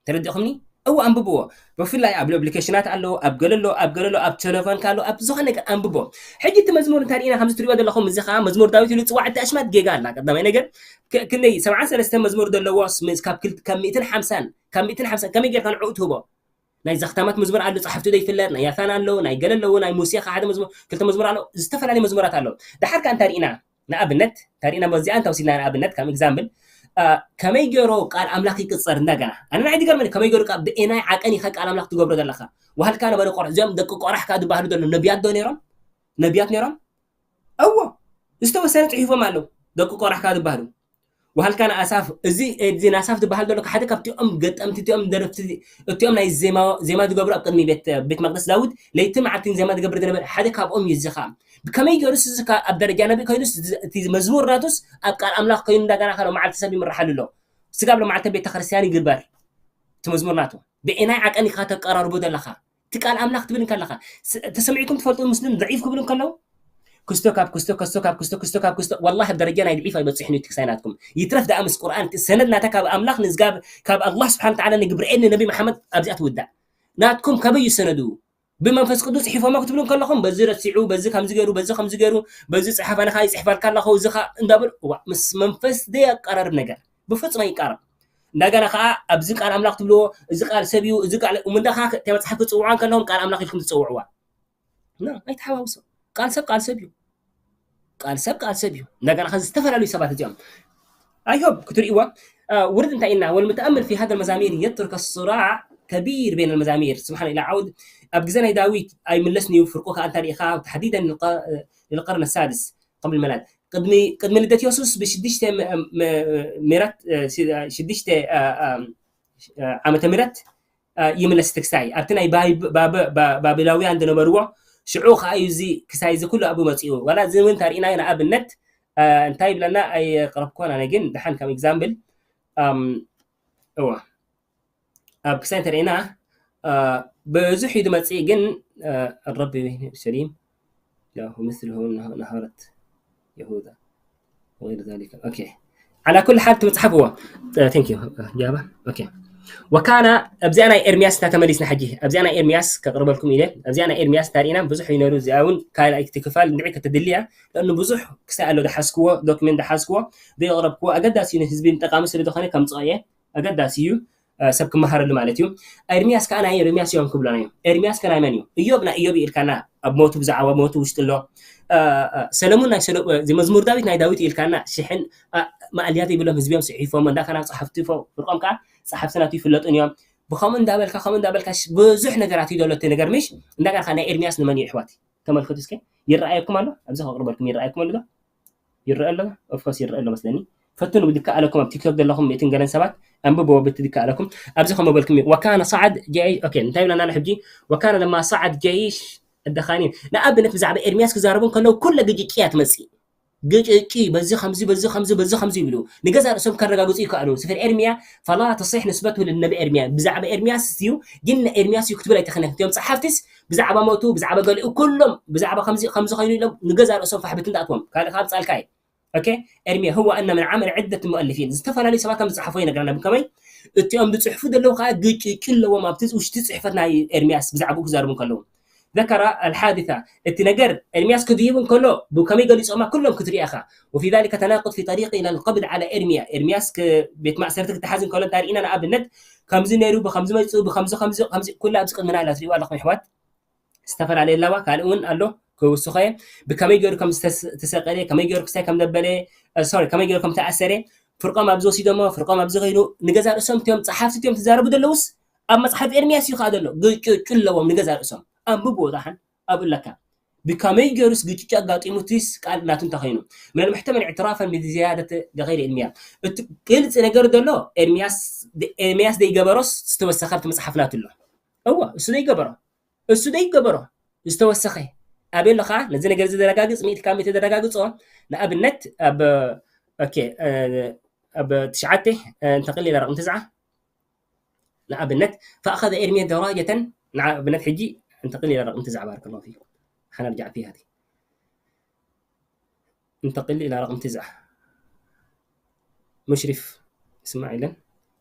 ተረዲእኹምኒ? እዎ ኣንብብዎ። ብፍላይ ኣብ ኣፕሊኬሽናት ኣሎ ኣብ ገለ ኣሎ ኣብ ገለ ኣሎ ኣብ ቴሌፎንካ ኣሎ ኣብ ዝኾነ ነገር ኣንብቦ። ሕጂ እቲ መዝሙር እንታይ ርኢና ከምዚ ትሪእዎ ዘለኹም እዚ ከዓ መዝሙር ዳዊት ኢሉ ዝፅዋዕ እቲ ኣሽማት ጌጋ ኣላ። ቀዳማይ ነገር ክንደይ ሰብዓን ሰለስተን መዝሙር ዘለዎ ካብ ሚእትን ሓምሳን ካብ ሚእትን ሓምሳን ከመይ ጌርካ ንዕኡ ትህቦ? ናይ ዘኽታማት መዝሙር ኣሎ፣ ጸሓፍቱ ዘይፍለጥ፣ ናይ ያታን ኣሎ፣ ናይ ገለ ኣለዎ፣ ናይ ሙሴ ከ ሓደ መዝሙር፣ ክልተ መዝሙር ኣሎ፣ ዝተፈላለዩ መዝሙራት ኣሎ። ደሓር ከኣ እንታይ ርኢና? ንኣብነት፣ እንታይ ርኢና? በዚኣ እንታይ ወሲድና ንኣብነት፣ ከም ኤግዛምፕል፣ አ፣ ከመይ ገይሩ ቃል ኣምላኽ ይቅጸር እንደገና? ኣነ ንዓይ ዝገርመኒ፣ ከመይ ገይሩ ቃል፣ ብኤናይ ዓቀን ኢኻ ቃል ኣምላኽ ትገብሮ ዘለኻ? ዋህልካ ነበረ ቆርሕ፣ እዚኦም ደቂ ቆራሕ ከኣ ዝበሃሉ ዘለዉ ነቢያት ዶ ነይሮም? ነቢያት ነይሮም? እዎ፣ ዝተወሰነ ጽሒፎም ኣለዉ፣ ደቂ ቆራሕ ከኣ ዝበሃሉ። ወሃልካ ንኣሳፍ፣ እዚ፣ እዚ ንኣሳፍ ዝበሃል ዘሎ ሓደ ካብቲኦም ገጠምቲ፣ እቲኦም ደረፍቲ፣ እቲኦም ናይ ዜማ፣ ዜማ ዝገብሩ ኣብ ቅድሚ ቤት፣ ቤት መቅደስ ዳዊት ለይትን መዓልትን ዜማ ዝገብር ዝነበረ ሓደ ካብኦም እዩ። እዚ ኸኣ ብከመይ ገይሩስ እዚ ኸኣ ኣብ ደረጃ ነቢ ኮይኑስ፣ እዚ፣ እቲ መዝሙር ናቱስ ኣብ ቃል ኣምላኽ ኮይኑ እንዳገና ኸኣ መዓልቲ ሰብ ይምርሓሉ ኣሎ። ስጋብ ሎማዓልቲ ቤተ ክርስቲያን ይግበር እቲ መዝሙር ናቱ። ብኤናይ ዓቀን ኢኻ ተቀራርቦ ዘለኻ። እቲ ቃል ኣምላኽ ትብል እንከለኻ፣ ስ-፣ ተሰሚዕኩም ትፈልጡ? ሙስሊም ضعيف ክብሉ እንከለዉ፣ ክስቶ ካብ ክስቶ፣ ከስቶ ካብ ክስቶ፣ ክስቶ ካብ ክስቶ፣ ወላሂ ኣብ ደረጃ ናይ ضعيف ኣይበጽሕን እዩ እቲ ክሳይ ናትኩም። ይትረፍ ደኣ ምስ ቁርኣን፣ እቲ ሰነድ ናታ ካብ ኣምላኽ ንዝጋብ-፣ ካብ ኣላህ ስብሓነ ወተዓላ ንግብርኤል ንነቢ መሓመድ ኣብዚኣ ትውዳእ። ናትኩም ከበይ እዩ ሰነዱ? ብመንፈስ ቅዱስ ጽሒፎሞ ክትብሉ እንከለኹም፣ በዚ ረሲዑ፣ በዚ ከምዚ ገይሩ፣ በዚ ከምዚ ገይሩ፣ በዚ ጽሓፍ፣ ኣነ ከኣ ይጽሕፈልካ ኣለኹ፣ እዚ ከኣ እንዳበሉ፣ እዋ፣ ምስ መንፈስ ዘየቀራርብ ነገር። ብፍጹም ኣይቃረብ። እንደገና ከዓ ኣብዚ ቃል ኣምላኽ ትብልዎ፣ እዚ ቃል ሰብ እዩ፣ እዚ ቃል እሞ እንዳ ከዓ እቲ መፅሓፍ ክፅውዖ ከለኹም ቃል ኣምላኽ ኢልኩም ትፅውዕዋ። ኖ፣ ኣይተሓዋውሶ። ቃል ሰብ ቃል ሰብ እዩ። ቃል ሰብ ቃል ሰብ እዩ። እንደገና ከዚ ዝተፈላለዩ ሰባት እዚኦም I hope ክትርእይዎ ውርድ እንታይ ኢልና والمتأمل في هذا المزامير يترك الصراع كبير بين المزامير سبحان الله عود ኣብ ግዜ ናይ ዳዊት ኣይምለስን እዩ ፍርቁ ከዓ እንታ ርኢኻ تحديدا للقرن السادس قبل الميلاد ቅድሚ ቅድሚ ልደት የሱስ ብሽዱሽተ ምረት ሽዱሽተ ዓመተ ምረት ይምለስ እቲ ክሳይ ኣብቲ ናይ ባቢላውያን ዝነበርዎ ሽዑ ከዓ እዩ እዚ ክሳይ እዚ ኩሉ ኣብኡ መፂኡ ዋላ እዚ እውን ታሪእና ንኣብነት እንታይ ይብለና ኣይቅረብኮን ኣነ ግን ድሓን ከም example እዋ ኣብ ክሳይ እንተርኢና ብዙሕ እዩ ዝመፅእ ግን ረቢ ሰሊም له مثله نهارت يهوذا وغير ذلك okay على كل حال ትመፅሓፍዎ thank you ጃባ okay وكان ኣብዚኣ ናይ ኤርሚያስ እታ ተመሊስና ሕጂ ኣብዚኣ ናይ ኤርሚያስ ከቅርበልኩም ኢለ ኣብዚኣ ናይ ኤርሚያስ ታሪእና ብዙሕ እዩ ነሩ እዚኣ እውን ካልኣይቲ ክፋል እንድዒ ከተድልያ ለእኑ ብዙሕ ክሳይ ኣሎ ዝሓዝክዎ ዶክመንት ዝሓዝክዎ ዘየቅረብክዎ ኣገዳሲ እዩ ንህዝቢ ጠቃሚ ስለ ዝኾነ ከምፅኦ እየ ኣገዳሲ እዩ ሰብ ክመሃረሉ ማለት እዩ። ኤርሚያስ ከዓ ናይ ኤርሚያስ እዮም ክብሎ ናዮም። ኤርሚያስ ከ ናይ መን እዩ? እዮብ ናይ እዮብ እዩ ኢልካና ኣብ ሞቱ ብዛዕባ ሞቱ ውሽጢ ኣሎ። ሰለሙን ናይ ሰለሙን መዝሙር ዳዊት ናይ ዳዊት እዩ ኢልካና ሽሕን ማእልያ ዘይብሎም ህዝቢ እዮም ስሒፎም እንዳኸና ጸሓፍቲ ፍርቆም ከዓ ጸሓፍቲ ናቱ ይፍለጡን እዮም። ብከምኡ እንዳበልካ ከምኡ እንዳበልካ ብዙሕ ነገራት እዩ ዘሎ እቲ ነገር ምሽ እንዳገርካ ናይ ኤርሚያስ ንመን እዩ ኣሕዋት ተመልከቱ እስከ ይረኣየኩም ኣሎ ኣብዚ ከቅርበልኩም ይረኣየኩም ኣሎ ዶ ይረአ ኣሎ ኦፍኮርስ ይረአ ኣሎ መስለኒ ፈትኑ ብድካ ኣለኩም ኣብ ቲክቶክ ዘለኹም እትን ገለን ሰባት ኣንብብዎ ብቲ ድካ ኣለኩም ኣብዚ ከም በልኩም ወካነ ሰዓድ ጃይ ኦኬ እንታይ ብለና ኣሎ ሕጂ ወካነ ለማ ሰዓድ ጀይሽ ኣደኻኒ ንኣብነት ብዛዕባ ኤርሚያስ ክዛረቡ ከለዉ ኩለ ግጭጭ እያ ትመፅእ ግጭጭ በዚ ከምዚ በዚ ከምዚ በዚ ከምዚ ይብሉ ንገዛ ርእሶም ከረጋግፁ ይከኣሉ ስፍር ኤርሚያ ፈላ ተስሕ ንስበቱ ልነቢ ኤርሚያ ብዛዕባ ኤርሚያስ እዩ ግን ኤርሚያስ እዩ ክትብል ኣይተኸነክትዮም ፀሓፍትስ ብዛዕባ ሞቱ ብዛዕባ ገሊኡ ኩሎም ብዛዕባ ከምዚ ከምዚ ኮይኑ ኢሎም ንገዛ ርእሶም ፋሕብት እንዳኣትዎም ካልእ ካብ ፃልካ እዩ ኦኬ ኤርሚያ ህዋ እና ምን ዓመል ዕደት ሙኣልፊን ዝተፈላለዩ ሰባት ከም ዝፅሓፎ ይነግረና ብከመይ እቲኦም ዝፅሕፉ ዘለዉ ከዓ ግጭጭ ኣለዎም ኣብቲ ውሽጢ ፅሕፈት ናይ ኤርሚያስ ብዛዕባኡ ክዛርቡ ከለዉ ذكر الحادثة እቲ ነገር ኤርሚያስ ክድይብ እንከሎ ብከመይ ገሊፆማ ኩሎም ክትሪኣኻ وفي ذلك تناقض في طريق إلى القبض على إرميا إرمياس ቤት ማእሰርቲ ክትሓዝ እንከሎ እንታይ ርኢና ንኣብነት ከምዚ ነይሩ ብከምዚ መፅኡ ብከምዚ ከምዚ ከምዚ ኩላ ኣብዚ ቅድምና ኣላ ትሪእዋ ኣለኹም ኣሕዋት ዝተፈላለየ ኣለዋ ካልእ እውን ኣሎ ክውስኸ ብከመይ ገይሩ ከም ዝተሰቀለ ከመይ ገይሩ ክሳይ ከም ዘበለ ሶሪ ከመይ ገይሩ ከም ተኣሰረ ፍርቆም ኣብዚ ወሲዶሞ ፍርቆም ኣብዚ ከይኑ ንገዛ ርእሶም እትዮም ፀሓፍቲ እትዮም ትዛረቡ ዘለውስ ኣብ መፅሓፍ ኤርሚያስ እዩ ከዓ ዘሎ ግጭጩ ኣለዎም ንገዛ ርእሶም ኣንብብዎ ዛሓን ኣብኡ ኣለካ ብከመይ ገይሩስ ግጭጭ ኣጋጢሙ እቲስ ቃል ናቱ እንተኸይኑ من المحتمل اعترافا بزيادة لغير علمية እቲ ግልፂ ነገር ዘሎ ኤርሚያስ ዘይገበሮስ ዝተወሰኸ ኣብቲ መፅሓፍ ናቱ ኣሎ እዋ እሱ ዘይገበሮ እሱ ዘይገበሮ ዝተወሰኸ ኣበይ ኣሎ ከዓ ነዚ ነገር እዚ ዘረጋግፅ ሚእቲ ካብ ሚእቲ ዘረጋግፆ ንኣብነት ኣብ ኦኬ ኣብ ትሽዓተ እንተቕል ኢለ ረቕም ትዝዓ ንኣብነት فأخذ إرميا دراجة ንኣብነት ሕጂ እንተቕል ኢለ ረቕም ትዝዓ بارك الله فيكم حنرجع فيها دي انتقل إلى رقم تسعة مشرف اسمع إلن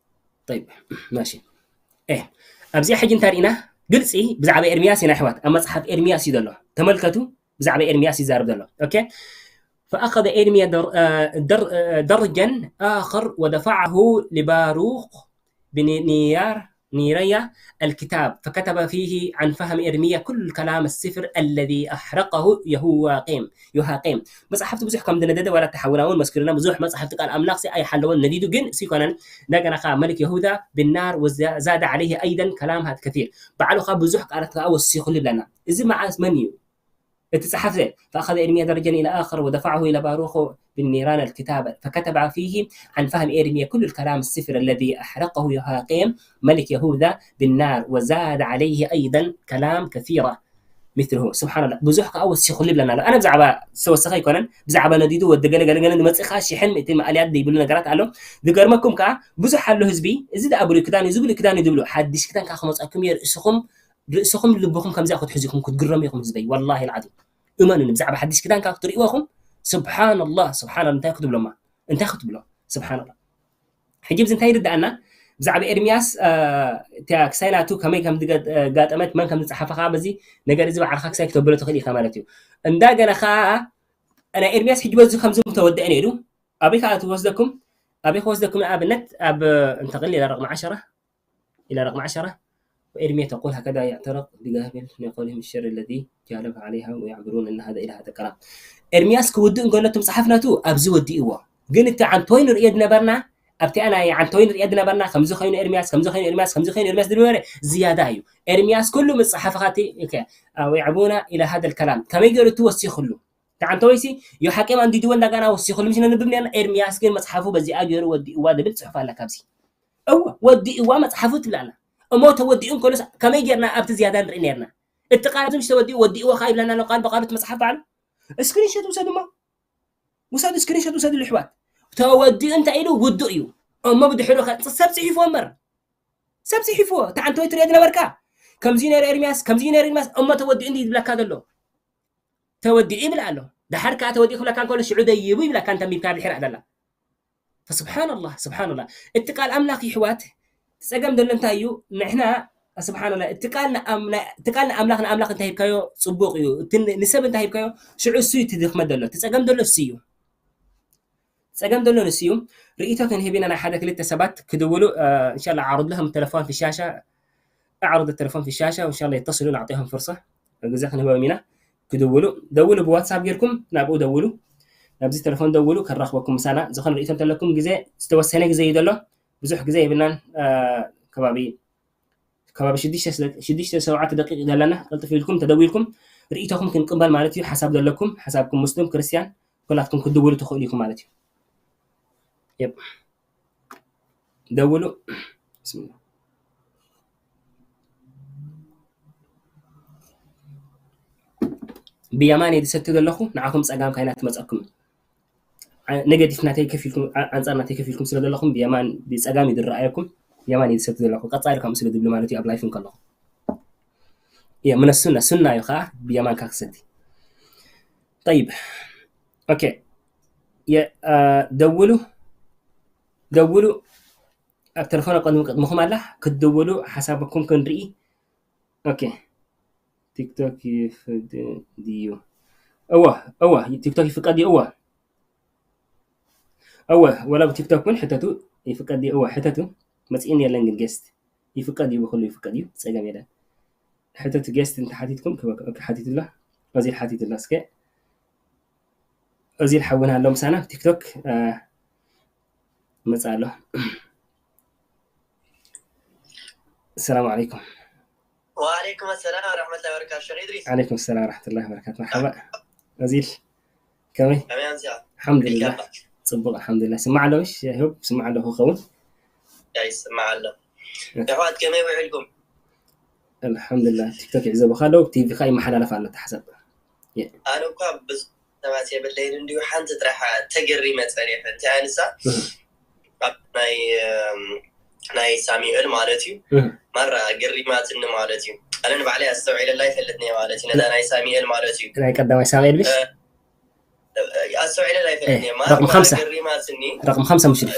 طيب ماشي إيه ኣብዚኣ ሕጂ እንታይ ርኢና ግልፂ ብዛዕባ ኤርሚያስ ኢና ኣሕዋት ኣብ መፅሓፍ ኤርሚያስ እዩ ዘሎ ተመልከቱ ብዛዕባ ኤርሚያስ ይዛረብ ዘሎ ኦኬ فأخذ إرميا در... در... درجا آخر ودفعه لباروق بن نيار نيريا الكتاب فكتب فيه عن فهم إرميا كل كلام السفر الذي أحرقه يهوقيم يهاقيم መፅሓፍቲ ብዙሕ ከም ዝነደደ ዋላ ተሓውና እውን መስክርና ብዙሕ መፅሓፍቲ ቃል ኣምላኽ ሲ ኣይሓለወን ነዲዱ ግን ሲኮነን እንደገና ከዓ መሊክ የሁዳ ብናር ወዛደ عليه أيضا كلام هذا كثير ባዕሉ ከዓ ብዙሕ ቃላት ከዓ ወሲኹሉ ይብለና እዚ መዓስ መን እዩ እቲ ጸሓፊ فأخذ إرميا درجا إلى آخر ودفعه إلى باروخ بالنيران الكتاب فكتب فيه عن فهم إرميا كل الكلام السفر الذي أحرقه يهاقيم ملك يهوذا بالنار وزاد عليه أيضا كلام كثيرا مثله سبحان الله ብዙሕ ከዓ ወሲኹሉ ይብለና ኣሎ ኣነ ብዛዕባ ዝተወሰኸ ኣይኮነን ብዛዕባ ነዲዱ ወዲ ገለገለገለ ንመፅእ ከዓ ሽሕን ምእትን ማእልያት ዘይብሉ ነገራት ኣሎ ዝገርመኩም ከዓ ብዙሕ ኣሎ ህዝቢ እዚ ደኣ ብሉይ ክዳን እዩ እዚ ብሉይ ክዳን እዩ ዝብሉ ሓድሽ ክዳን ከዓ ክመፀኩም እየ ርእስኹም ርእስኹም ልብኹም ከምዚኣ ክትሕዙ ኢኹም ክትግረሙ ኢኹም ህዝበይ ወላሂ ልዓዚም እመኑኒ ብዛዕባ ሓድሽ ክዳን ካብ ክትርእይዎ ኢኹም ስብሓንላህ ስብሓንላ እንታይ ክትብሎማ እንታይ ክትብሎ ስብሓንላ ሕጂ ብዚ እንታይ ይርድኣና ብዛዕባ ኤርሚያስ እቲያ ክሳይ ናቱ ከመይ ከም ዝጋጠመት መን ከም ዝፀሓፈ ከዓ በዚ ነገር እዚ ባዕልካ ክሳይ ክተብሎ ትኽእል ኢኻ ማለት እዩ እንዳገና ከዓ ናይ ኤርሚያስ ሕጂ በዚ ከምዚ ተወደአ ነይሩ ኣበይ ከዓ ትወስደኩም ኣበይ ክወስደኩም ንኣብነት ኣብ እንተቕል ኢላ ረቕሚ ዓሸራ ኢላ ረቕሚ ዓሸራ وإرميا تقول هكذا يعترق بجهل من قولهم الشر الذي جالب عليها ويعبرون أن هذا إلى هذا الكلام ኤርሚያስ ክውድእ እንከሎ እቲ መፅሓፍ ናቱ ኣብዚ ወዲእዎ ግን እቲ ዓንቶይ ንርእዮ ዝነበርና ኣብቲ ኣናይ ዓንቶይ ንርእዮ ዝነበርና ከምዚ ኮይኑ ኤርሚያስ ከምዚ ኮይኑ ኤርሚያስ ከምዚ ኮይኑ ኤርሚያስ ዝነበረ ዝያዳ እዩ ኤርሚያስ ኩሉ መፅሓፍኻቲ ويعبرون إلى هذا الكلام ከመይ ገይሩ እቲ ወሲኽሉ ተዓንተወይሲ ዮሓቄም ኣንዲድዎ እንዳጋና ወሲኹ ልምሽ ነንብብ ነርና ኤርሚያስ ግን መጽሓፉ በዚኣ ገይሩ ወዲእዋ ዝብል ጽሑፍ ኣላ ካብዚ እወ ወዲእዋ መጽሓፉ ትብላና እሞ ተወዲኡ እንከሎስ ከመይ ጌርና ኣብቲ ዝያዳ ንርኢ ነርና እቲ ቃል ምሽ ተወዲኡ ወዲእዎ ካ ይብለና ኣሎ ቃል ብቃሉ እቲ መጽሓፍ ባዕሉ ስክሪንሾት ውሰዱ እሞ ውሰዱ ስክሪንሾት ውሰዱ ልሕዋት ተወዲኡ እንታይ ኢሉ ውዱእ እዩ እሞ ብድሕሩ ሰብ ጽሒፍዎ እምበር ሰብ ጽሒፍዎ ተዓንተወይ ትሪኦ ዝነበርካ ከምዚ ነይሩ ኤርሚያስ ከምዚ ነይሩ ኤርሚያስ እሞ ተወዲኡ እንዲ ዝብለካ ዘሎ ተወዲኡ ይብል ኣሎ። ደሓር ከኣ ተወዲኡ ክብለካ እንከሎ ሽዑ ደይቡ ይብለካ እንተ ኣንቢብካ ድሒር ኣደላ። ፈስብሓንላህ ስብሓንላህ እቲ ቃል ኣምላኽ ይሕዋት እቲ ጸገም ዘሎ እንታይ እዩ ንሕና ስብሓንላ እቲ ቃል ንኣምላኽ ንኣምላኽ እንታይ ሂብካዮ ጽቡቕ እዩ እቲ ንሰብ እንታይ ሂብካዮ ሽዑ እሱ እዩ ትድኽመት ዘሎ እቲ ጸገም ዘሎ እሱ እዩ ጸገም ዘሎ ንሱ እዩ ርእይቶ ክንህብ ኢና ናይ ሓደ ክልተ ሰባት ክድውሉ እንሻላ ዓርድሉ ከም ተለፎን ፍሻሻ ኣዕርዱ ተለፎን ፍሻሻ እንሻላ የተስሉ ንዕጢኹም ፍርሶ ግዜ ክንህቦም ኢና ክድውሉ ደውሉ ብዋትሳፕ ጌርኩም ናብኡ ደውሉ ናብዚ ተለፎን ደውሉ ከራኽበኩም ምሳና ዝኾነ ርእይቶ እንተለኩም ግዜ ዝተወሰነ ግዜ እዩ ዘሎ ብዙሕ ግዜ የብልናን ከባቢ ከባቢ ሽዱሽተ ሸውዓተ ደቂቕ እዩ ዘለና ቅልጥፍ ኢልኩም ተደዊልኩም ርእይቶኹም ክንቅበል ማለት እዩ ሓሳብ ዘለኩም ሓሳብኩም ሙስሊም ክርስቲያን ኩላትኩም ክትድውሉ ትኽእሉ ኢኹም ማለት እዩ ደውሉ ብየማን እየ ዝሰቲ ዘለኹ ንዓኹም ፀጋም ካይና ትመፀኩም ነገዲፍ ናተይ ከፊልኩም ኣንፃር ናተይ ከፊልኩም ስለ ዘለኹም ብየማን ብፀጋም እዩ ዝረኣየኩም ብየማን እየ ዝሰቲ ዘለኹ ቀፃሊ ከምኡ ስለ ዝብሉ ማለት እዩ ኣብ ላይፍ እንከለኹ እየ ምነ ሱና ሱና እዩ ከዓ ብየማንካ ክሰቲ طيب ኦኬ ደውሉ ደውሉ ኣብ ተለፎን ኣብ ቅድሚ ቅድምኹም ኣላ ክትድውሉ ሓሳብኩም ክንርኢ ኦኬ ቲክቶክ ይፍቀድ ድዩ እወ እወ ቲክቶክ ይፍቀድ እዩ እወ እወ ወላ ብቲክቶክ እውን ሕተቱ ይፍቀድ እዩ እወ ሕተቱ መፅእን የለን ግን ጌስት ይፍቀድ እዩ ብኩሉ ይፍቀድ እዩ ፀገም የለን ሕተቱ ጌስት እንተሓቲትኩም ክበክ ሓቲትላ እዚ ሓቲትላ እስከ እዚ ሓውና ኣሎ ምሳና ቲክቶክ መፃ ኣሎ السلام عليكم وعليكم السلام ورحمة الله وبركاته شيخ إدريس عليكم السلام ورحمة الله وبركاته مرحبا أزيل كمي كمي أمسيا الحمد لله صبغ الحمد لله سمع له إيش يا هوب سمع له هو خون يا يسمع له يا حوات كمي وعلكم الحمد لله تيك توك يعزبوا خلو تي في خاي محل ألف على تحسب ኣነ እኳ ብዙሕ ሰባት የብለይን እንዲሁ ሓንቲ ጥራሕ ተገሪመ ፀኒሐ እንታይ ኣንሳ ኣብ ናይ ናይ ሳሙኤል ማለት እዩ ማራ ገሪማትኒ ማለት እዩ ኣነ ንባዕለይ ኣስተውዒለላ ኣይፈልጥን እየ ማለት እዩ ነዛ ናይ ሳሙኤል ማለት እዩ ናይ ቀዳማይ ሳሙኤል ብሽ ኣስተውዒለላ ኣይፈልጥን እየ ማራ ገሪማትኒ ረቅም ሓምሳ ሙሽሪፍ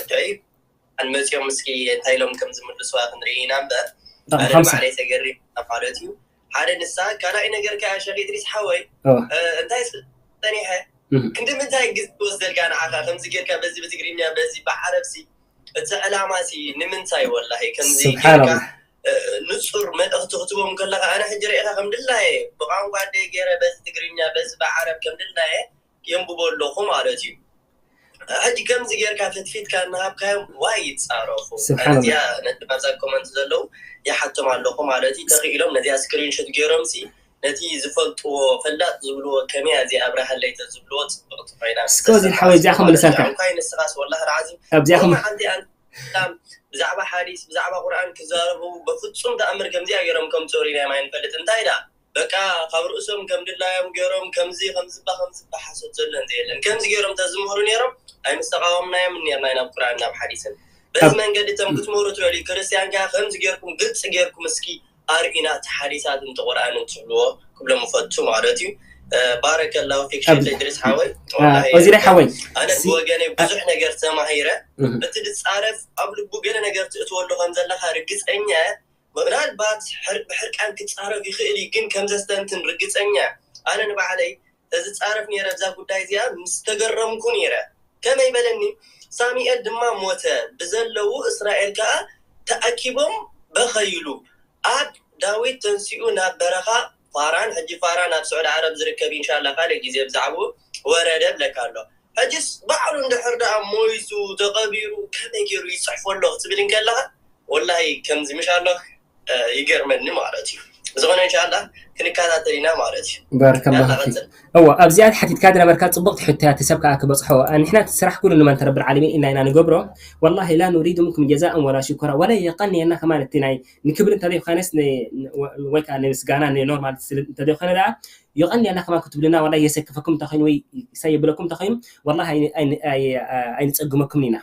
ኣን መፂኦም እስኪ እንታይ ኢሎም ከም ዝምልስዋ ክንርኢ ኢና እምበር ኣነ ንባዕለይ ተገሪም ማለት እዩ ሓደ ንሳ ካልኣይ ነገር ከዓ ሸክ ኢድሪስ ሓወይ እንታይ ጸኒሐ ክንዲ ምንታይ ግዜ ትወስደልካ ንዓኻ ከምዚ ጌርካ በዚ ብትግርኛ በዚ ብዓረብሲ እቲ ዕላማሲ ንምንታይ ወላሂ ከምዚ ጌርካ ንጹር መልእኽቲ ክትቦም ከለኻ ኣነ ሕጂ ርኢኻ ከም ድላየ ብቋንቋ ኣደይ ገይረ በዚ ትግርኛ በዚ ብዓረብ ከም ድላየ የንብቦ ኣለኹ ማለት እዩ ሕጂ ከምዚ ጌርካ ፍትፊትካ እናሃብካዮም ዋይ ይፃረፉ እዚኣ ነዚ ኣብዛ ኮመንት ዘለዉ ይሓቶም ኣለኹ ማለት እዩ ተኽኢሎም ነዚኣ ስክሪንሾት ገይሮም ሲ ነቲ ዝፈልጥዎ ፈላጥ ዝብልዎ ከመይ እዚኣ ኣብርሃለይ ተዝብልዎ ፅብቕቲ ኮይና እስከ እዚ ሓወይ እዚኣ ክምልሰልካ እንኳይ ንስኻስ ወላሂ ርዓዚም ኣብዚኣ ክም ብዛዕባ ሓዲስ ብዛዕባ ቁርኣን ክዛረቡ በፍፁም ተኣምር ከምዚኣ ገይሮም ከምፅኡ ሪናዮም ኣይንፈልጥ እንታይ ዳ በቃ ካብ ርእሶም ከም ድላዮም ገይሮም ከምዚ ከምዝባ ከምዝባ ሓሶት ዘሎ እንተ የለን ከምዚ ገይሮም ተዝምህሩ ነይሮም ኣይምስተቃወምናዮም ነርና ናብ ቁርኣን ናብ ሓዲስን በዚ መንገዲ እቶም ክትምህሩ ትደልዩ ክርስትያን ከኣ ከምዚ ገይርኩም ግልፂ ገይርኩም እስኪ ኣርእዩና እቲ ሓዲሳት እንቲ ቁርኣን እንትብልዎ ክብሎም እፈቱ ማለት እዩ ባረከላሁ ፊክ ሸክ እድሪስ ሓወይ እዚ ናይ ሓወይ ኣነ ብወገነይ ብዙሕ ነገር ተማሂረ በቲ ዝፃረፍ ኣብ ልቡ ገለ ነገር ትእትወሉ ከም ዘለካ ርግፀኛ ምናልባት ብሕርቃን ክፃረፍ ይኽእል እዩ ግን ከም ዘስተንትን ርግፀኛ ኣነ ንባዕለይ ተዝፃረፍ ነይረ እዛ ጉዳይ እዚኣ ምስ ተገረምኩ ነይረ ከመይ በለኒ? ሳሙኤል ድማ ሞተ፣ ብዘለዉ እስራኤል ከኣ ተኣኪቦም በኸይሉ። ኣብ ዳዊት ተንሲኡ ናብ በረኻ ፋራን፣ ሕጂ ፋራን ኣብ ስዑዲ ዓረብ ዝርከብ፣ ኢንሻላ ካልእ ግዜ ብዛዕባኡ ወረደ እብለካ ኣሎ። ሕጅስ ባዕሉ እንድሕር ደኣ ሞይቱ ተቐቢሩ ከመይ ገይሩ ይጽሕፎ ኣሎ ክትብል እንከለኻ ወላሂ ከምዚ ምሽ ኣሎ ይገርመኒ ማለት እዩ። ዝኾነ እንሻላ ክንከታተል ኢና ማለት እዩ። ባረከላሁ ፊክ። እወ ኣብዚኣ ሓቲትካ ዝነበርካ ፅቡቕቲ ሕቶ እያ፣ እቲ ሰብ ከዓ ክበፅሖ። ንሕና እቲ ስራሕ ኩሉ ንመን ረብል ዓለሚን ኢና ኢና ንገብሮ። ወላሂ ላ ኑሪዱ ምንኩም ጀዛእን ወላ ሽኮራ ወላ የቀንየና ከማን እቲ ናይ ንክብሪ እንተዘይኮነስ ወይ ከዓ ንምስጋና ንኖርማል እንተዘይኮነ ደኣ የቐንየና ከማን ክትብልና ወላ የሰክፈኩም እንተኮይኑ ወይ ሰየብለኩም እንተኮይኑ ወላ ኣይንፀግመኩም ኢና።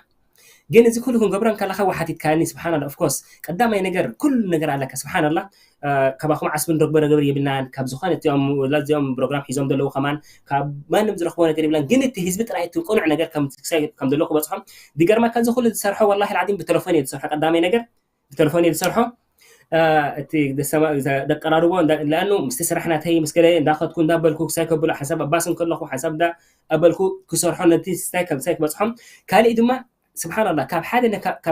ግን እዚ ኩሉ ክንገብሮ እንከለካ ወሓቲትካኒ ስብሓንላ ኦፍኮርስ ቀዳማይ ነገር ኩሉ ነገር ኣለካ ስብሓንላ። ካባኹም ዓስቢ ንረግቦ ነገር የብልናን ካብ ዝኾነ እዚኦም ፕሮግራም ሒዞም ዘለዉ ከማን ካብ ማንም ዝረክቦ ነገር የብልናን። ግን እቲ ህዝቢ ጥራይ እቲ ቅኑዕ ነገር ከም ዘለዉ ክበፅሖም። ዝገርመካ እዚ ኩሉ ዝሰርሖ ወላሂ ልዓዚም ብተለፎን እየ ዝሰርሖ። ቀዳማይ ነገር ብተለፎን እየ ዝሰርሖ። እቲ ዘቀራርቦ ለኣኑ ምስቲ ስራሕ ናተይ ምስ ገለ እንዳኸድኩ እንዳበልኩ ክሳይ ከብሎ ሓንሳብ ኣባስ እንከለኹ ሓንሳብ እንዳ ኣበልኩ ክሰርሖ ነቲ ስታይ ከም ሳይ ክበፅሖም። ካልእ ድማ ስብሓንላ ካብ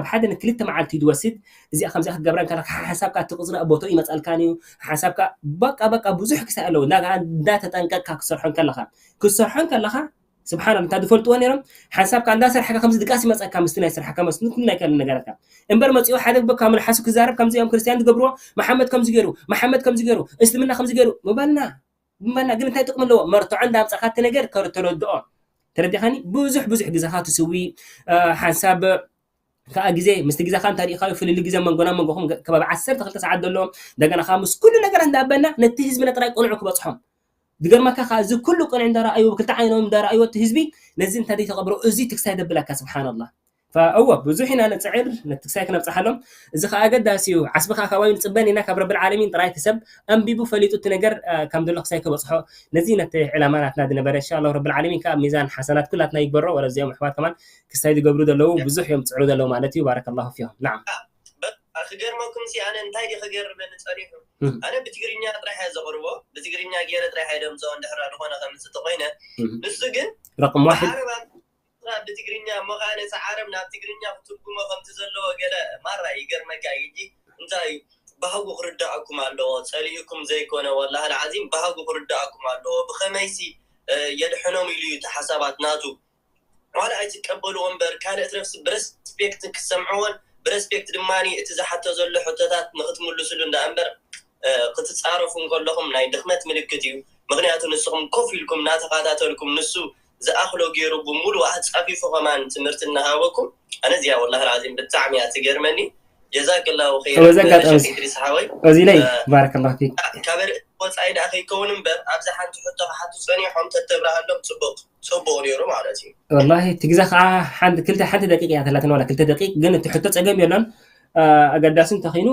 ሓደ ንክልተ መዓልቲ እዩ ዝወስድ። እዚኣ ከምዚኣ ክትገብራ እንከለካ ሓንሳብካ እቲ ቅፅሪ ኣቦቶ ይመፀልካን እዩ። ሓንሳብካ በቃ በቃ ብዙሕ ክሳይ ኣለዉ። እንዳተጠንቀቅካ ክሰርሖ እንከለካ ክሰርሖ እንከለካ ስብሓን እንታ ዝፈልጥዎ ነይሮም። ሓንሳብካ እንዳሰርሐካ ከምዚ ድቃስ ይመፀካ ምስቲ ናይ ስርሓካ መስሉ ኩሉ ናይ ካልእ ነገራትካ እምበር መፂኡ ሓደ ካብ መልሓሱ ክዛረብ ከምዚ እዮም ክርስትያን ዝገብርዎ። መሓመድ ከምዚ ገይሩ፣ መሓመድ ከምዚ ገይሩ፣ እስልምና ከምዚ ገይሩ ምበልና ምበልና ግን እንታይ ጥቅሚ ኣለዎ? መርትዖ እንዳምፀካ እቲ ነገር ተረድኦ። ተረዲኻኒ? ብዙሕ ብዙሕ ግዜኻ ትስዊ። ሓንሳብ ከዓ ግዜ ምስቲ ግዜኻ እንታይ ርኢኻዮ ፍልሊ ግዜ መንጎና መንጎኹም ከባቢ ዓሰርተ ክልተ ሰዓት ዘሎ እንደገና ከዓ ምስ ኩሉ ነገራት እንዳበልና ነቲ ህዝብና ጥራይ ቅንዑ ክበፅሖም ዝገርመካ ከዓ እዚ ኩሉ ቅንዕ እንዳረኣዩ ብክልተ ዓይኖም እንዳረኣዩ እቲ ህዝቢ ነዚ እንታይ ዘይተቐብሮ እዚ ትክሳይ ደብለካ ስብሓንላ። እወ ብዙሕ ኢና ንፅዕር ነቲ ክሳይ ክነብፅሓሎም። እዚ ከዓ ኣገዳሲ እዩ። ዓስቢ ከዓ ካባዩ ንፅበን ኢና ካብ ረብል ዓለሚን ጥራይ እቲ ሰብ ኣንቢቡ ፈሊጡ እቲ ነገር ከም ዘሎ ክሳይ ክበፅሖ ነዚ ነቲ ዕላማ ናትና ዝነበረ እንሻ ረብል ዓለሚን ከዓ ሚዛን ሓሰናት ኩላትና ይግበሮ። ወረ እዚኦም ኣሕዋት ከማን ክሳይ ዝገብሩ ዘለዉ ብዙሕ እዮም ዝፅዕሩ ዘለዉ ማለት እዩ። ባረከላሁ ፊኩም። ናዓም ክገርመኩም ሲ ኣነ እንታይ ድዩ ክገርመኒ ፀኒሑ? ኣነ ብትግርኛ ጥራሕ እየ ዘቕርቦ፣ ብትግርኛ ገይረ ጥራሕ እየ ደምፅኦ እንድሕር ዝኾነ ከምፅእ ተኮይነ። ንሱ ግን ረቅም ዋሕድ ብትግርኛ እሞ ከዓ ነቲ ዓረብ ናብ ትግርኛ ክትርጉሞ ከምቲ ዘለዎ ገለ ማራ ይገርመካ እዩ። ሕጂ እንታይ እዩ ባህጉ ክርዳእኩም ኣለዎ፣ ፀሊእኩም ዘይኮነ ወላሂ ልዓዚም ባህጉ ክርዳእኩም ኣለዎ። ብኸመይሲ የድሕኖም ኢሉ እዩ እቲ ሓሳባት ናቱ። ዋላ ኣይትቀበልዎ እምበር ካልኦት ነፍሲ ብረስፔክት ክሰምዕዎን ብረስፔክት ድማ እቲ ዝሓቶ ዘሎ ሕቶታት ንክትምልስሉ እንዳ እምበር ክትፃረፉ እንከለኹም ናይ ድኽመት ምልክት እዩ። ምክንያቱ ንስኹም ኮፍ ኢልኩም እናተኸታተልኩም ንሱ ዝኣኽሎ ገይሩ ብሙሉእ ኣፃፊፉ ከማን ትምህርቲ እናሃበኩም ኣነ እዚኣ ወላሂ ልዓዚም ብጣዕሚ እያ ትገርመኒ። ጀዛክላሁ ኸይር። በዚ ኣጋጣሚ ኢድሪስ ሓወይ እዚ ላይ ባረከላሁ ፊክ ካብ ርእሲ ወፃኢ ደኣ ከይከውን እምበር ኣብዚ ሓንቲ ሕቶ ክሓቱ ፀኒሖም ተተብርሃሎም ፅቡቅ ፅቡቅ ነይሩ ማለት እዩ። ወላሂ እቲ ግዜ ከዓ ሓንቲ ክልተ ሓንቲ ደቂቅ እያ ተላትን ዋላ ክልተ ደቂቅ ግን እቲ ሕቶ ፀገም የሎን። ኣገዳሲ እንተኮይኑ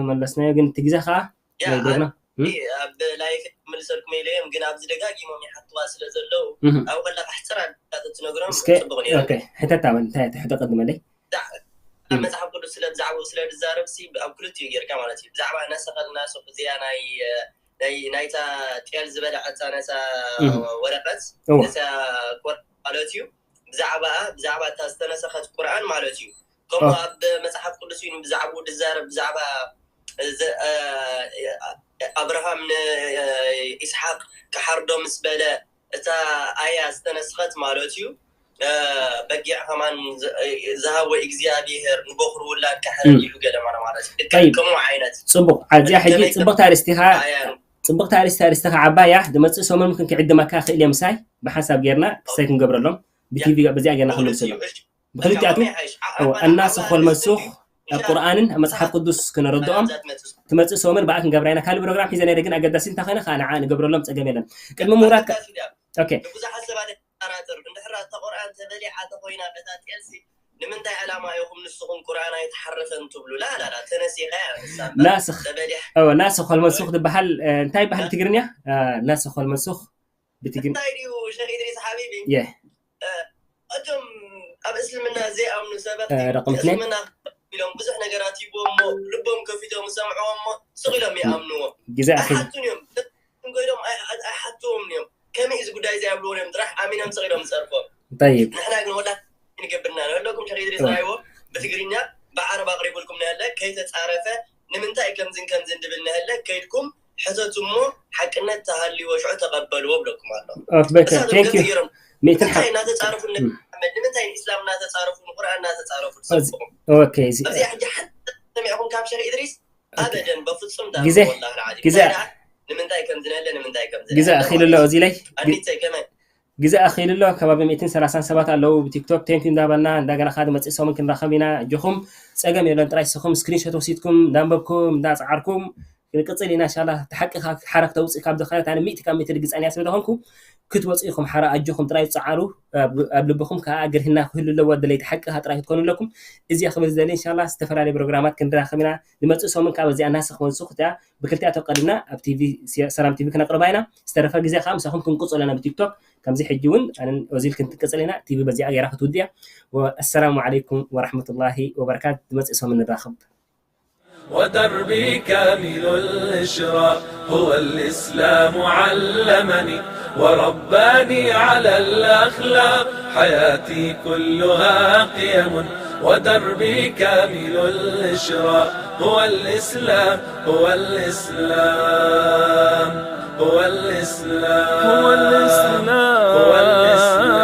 መለስናዮ ግን እቲ ግዜ ከዓ ናይ ዶግና ኣብ ላይፍ ክምልሰልኩም ኢለ እዮም ግን ኣብዚ ደጋጊሞም ይሓትዋ ስለ ዘለዉ ኣብ ከላ ካሕፅር ኣዳት ትነግሮም እስከ ፅቡቅ ነይሩ። ኦኬ ሕተታ በል እንታይ እቲ ሕቶ ቀድመለይ ኣብ መፅሓፍ ቅዱስ ስለ ብዛዕባኡ ስለ ዝዛረብ ሲ ኣብ ክልቲኡ ጌርካ ማለት እዩ። ብዛዕባ ነሰኸል ናሱክ እዚኣ ናይ ናይ ናይታ ጤል ዝበለዐታ ነታ ወረቀት እወ። ነታ ቆር ማለት እዩ። ብዛዕባኣ ብዛዕባ እታ ዝተነሰኸት ቁርኣን ማለት እዩ። ከምኡ ኣብ መፅሓፍ ቅዱስ እዩ ብዛዕባኡ ዝዛረብ ብዛዕባ እዚ፣ እ፣ ኣብርሃም ንኢስሓቅ ክሓርዶ ምስ በለ እታ ኣያ ዝተነስኸት ማለት እዩ። እ፣ በጊዕ ከማን ዝ-፣ ዝሃቦ እግዚኣብሄር ንበኹሩ ውላድ ከሕርድ ኢሉ ገለ ማለት ማለት እዩ። ጠይብ። ከምኡ ዓይነት ፅቡቅ ኣዚኣ ሕጂ ከመይ ጽብቕቲ ኣርእስቲ ኢኻ ኣያ ነው። ጽብቕቲ ኣርእስቲ ኣርእስቲ ኢኻ ዓባያ ዝመጽእ ሰሙን ምክን ክዕድመካ ክእል እየ ምሳይ ብሓንሳብ ጌርና ክሳይ ክንገብረሎም ብቲቪ በዚኣ ጌርና ክንምልሰሎም እሺ። ብክልቲኣቱ ከመይ ሓይሽ? ዓ-፣ እወ፣ ዓባያ እናሰኾል ዓባያ መሱኽ እሺ። ኣብ ቁርኣንን ኣብ መጽሓፍ ቅዱስ ክነረድኦም እዛ ትመጽእ። ትመጽእ ሰሙን ብኣ ክንገብራ ኢና ካልእ ፕሮግራም ሒዘ ነይረ ግን ኣጋዳሲ እንተ ኾይነ ከዓ ንዓ ንገብረሎም ጸገም የለን ቅድሚ ምውራድ ከ- ኣጋዳሲ ድያ? ኦኬ ንብዙሓት ሰባት የጠራጥር። እንድሕር እታ ቁርኣን ተበሊዓ ተኾይና በታ ጤልሲ ንምንታይ ዕላማ ኢኹም ንስኹም ቁርኣን ኣይተሓረፈን ትብሉ? ላላላ ተነሲኻ እያ ንሳ እምበር ናስኽ። ተበሊሕ እወ ናስኽ ሆልመንሱኽ ዝበሃል እ፣ እንታይ ይበሃል ትግርኛ እ፣ ናስኽ ሆልመንሱኽ ብትግርኛ እንታይ ድዩ ሸኽ ኢድሪስ ሓቢቢ የ እቶም ኣብ እስልምና ዘይኣምኑ ሰባት እ፣ ረቕም እትነይ? እስልምና ኢሎም ብዙሕ ነገራት ይብዎ እሞ ልቦም ከፊቶም ዝሰምዕዎ እሞ ስቕ ኢሎም ይኣምንዎ ግዜ ኣኺል ኣይሓቱን እዮም እንኮ ኢሎም ኣይ- ኣይ- ኣይሓትዎም እዮም ከመይ እዚ ጉዳይ እዚ ኣይብልዎም እዮም ጥራሕ ኣሚኖም ስቕ ኢሎም ዝፀርፎም طيب ንሕና ግን ወላ ንገብርና ንህለኩም ሸክ ኢድሪስ ራይዎ ብትግርኛ ብዓረብ ኣቕሪቡልኩም ነለ ከይተፃረፈ ንምንታይ ከምዝን ከምዝን ድብል ነለ ከይድኩም ሕተቱ እሞ ሓቅነት ተሃልዎ ሽዑ ተቐበልዎ ብለኩም ኣሎ። ኦፍ በከ እሳቶም ቴንክ ዩ ገፂ ገይሮም ሚእትን ንምንታይ እናተፃረፉ ንመድ ንምንታይ ንእስላም እናተፃረፉ ንቁርኣን እናተፃረፉ ዝሰብኹም ኦኬ እዚ ኣብዚ ሕጂ ሓንቲ ሰሚዕኹም ካብ ሸክ ኢድሪስ ኣበደን በፍፁም ዳ ግዜ- ወላሂ ልዓዚም ግዜ- እንታይ ደኣ? ንምንታይ ከምዝን ኣለ ንምንታይ ከምዝን ግዜ ኣኺሉ ኣሎ እዚ ላይ ኣኒተ ከመይ ግዜ ኣኺሉ ኣሎ ከባቢ ሚእትን ሰላሳን ሰባት ኣለዉ ብቲክቶክ ቴንክ ዩ እንዳበልና እንደገና ካብ መፅእ ሰሙን ክንራኸብ ኢና። ኣጆኹም ፀገም የለን። ጥራይ ንስኹም ስክሪንሾት ወሲድኩም እንዳንበብኩም እንዳፀዓርኩም ክንቅፅል ኢና። እንሻላ እቲ ሓቂ ሓራ ክተውፅእ ካብ ዝኽእለት ኣነ ሚእቲ ካብ ሚእቲ ርግፀኛ ስለ ዝኾንኩ ክትወፁ ኢኹም። ሓራ ኣጆኹም ጥራይ ፀዓሩ። ኣብ ኣብ ልብኹም ከዓ ግርህና ክህሉ ኣለዎ። ደለይቲ ሓቂ ጥራይ ክትኮኑ ኣለኩም። እዚኣ ክብል ዝደሊ እንሻላ ዝተፈላለዩ ፕሮግራማት ክንራኸብ ኢና። ዝመፅእ ሰሙን ካብ እዚኣ እናሰ ክመልሱ ክቲያ ብክልቲኣቶ ቀድምና ኣብ ቲቪ ሰላም ቲቪ ክነቅርባ ኢና። ዝተረፈ ግዜ ከዓ ምሳኹም ክንቅፅል ኢና ብቲክቶክ። ከምዚ ሕጂ እውን ኣነን ኦዚል ክንትቅፅል ኢና። ቲቪ በዚኣ ገይራ ክትውድያ። ወኣሰላሙ ዓለይኩም ወራሕመቱላሂ ወበረካቱ። ዝመፅእ ሰሙን ንራኸብ። ودربي كامل الإشراق هو الإسلام علمني ورباني على الأخلاق حياتي كلها قيم ودربي كامل الإشراق هو الإسلام هو الإسلام هو الإسلام هو الإسلام هو الإسلام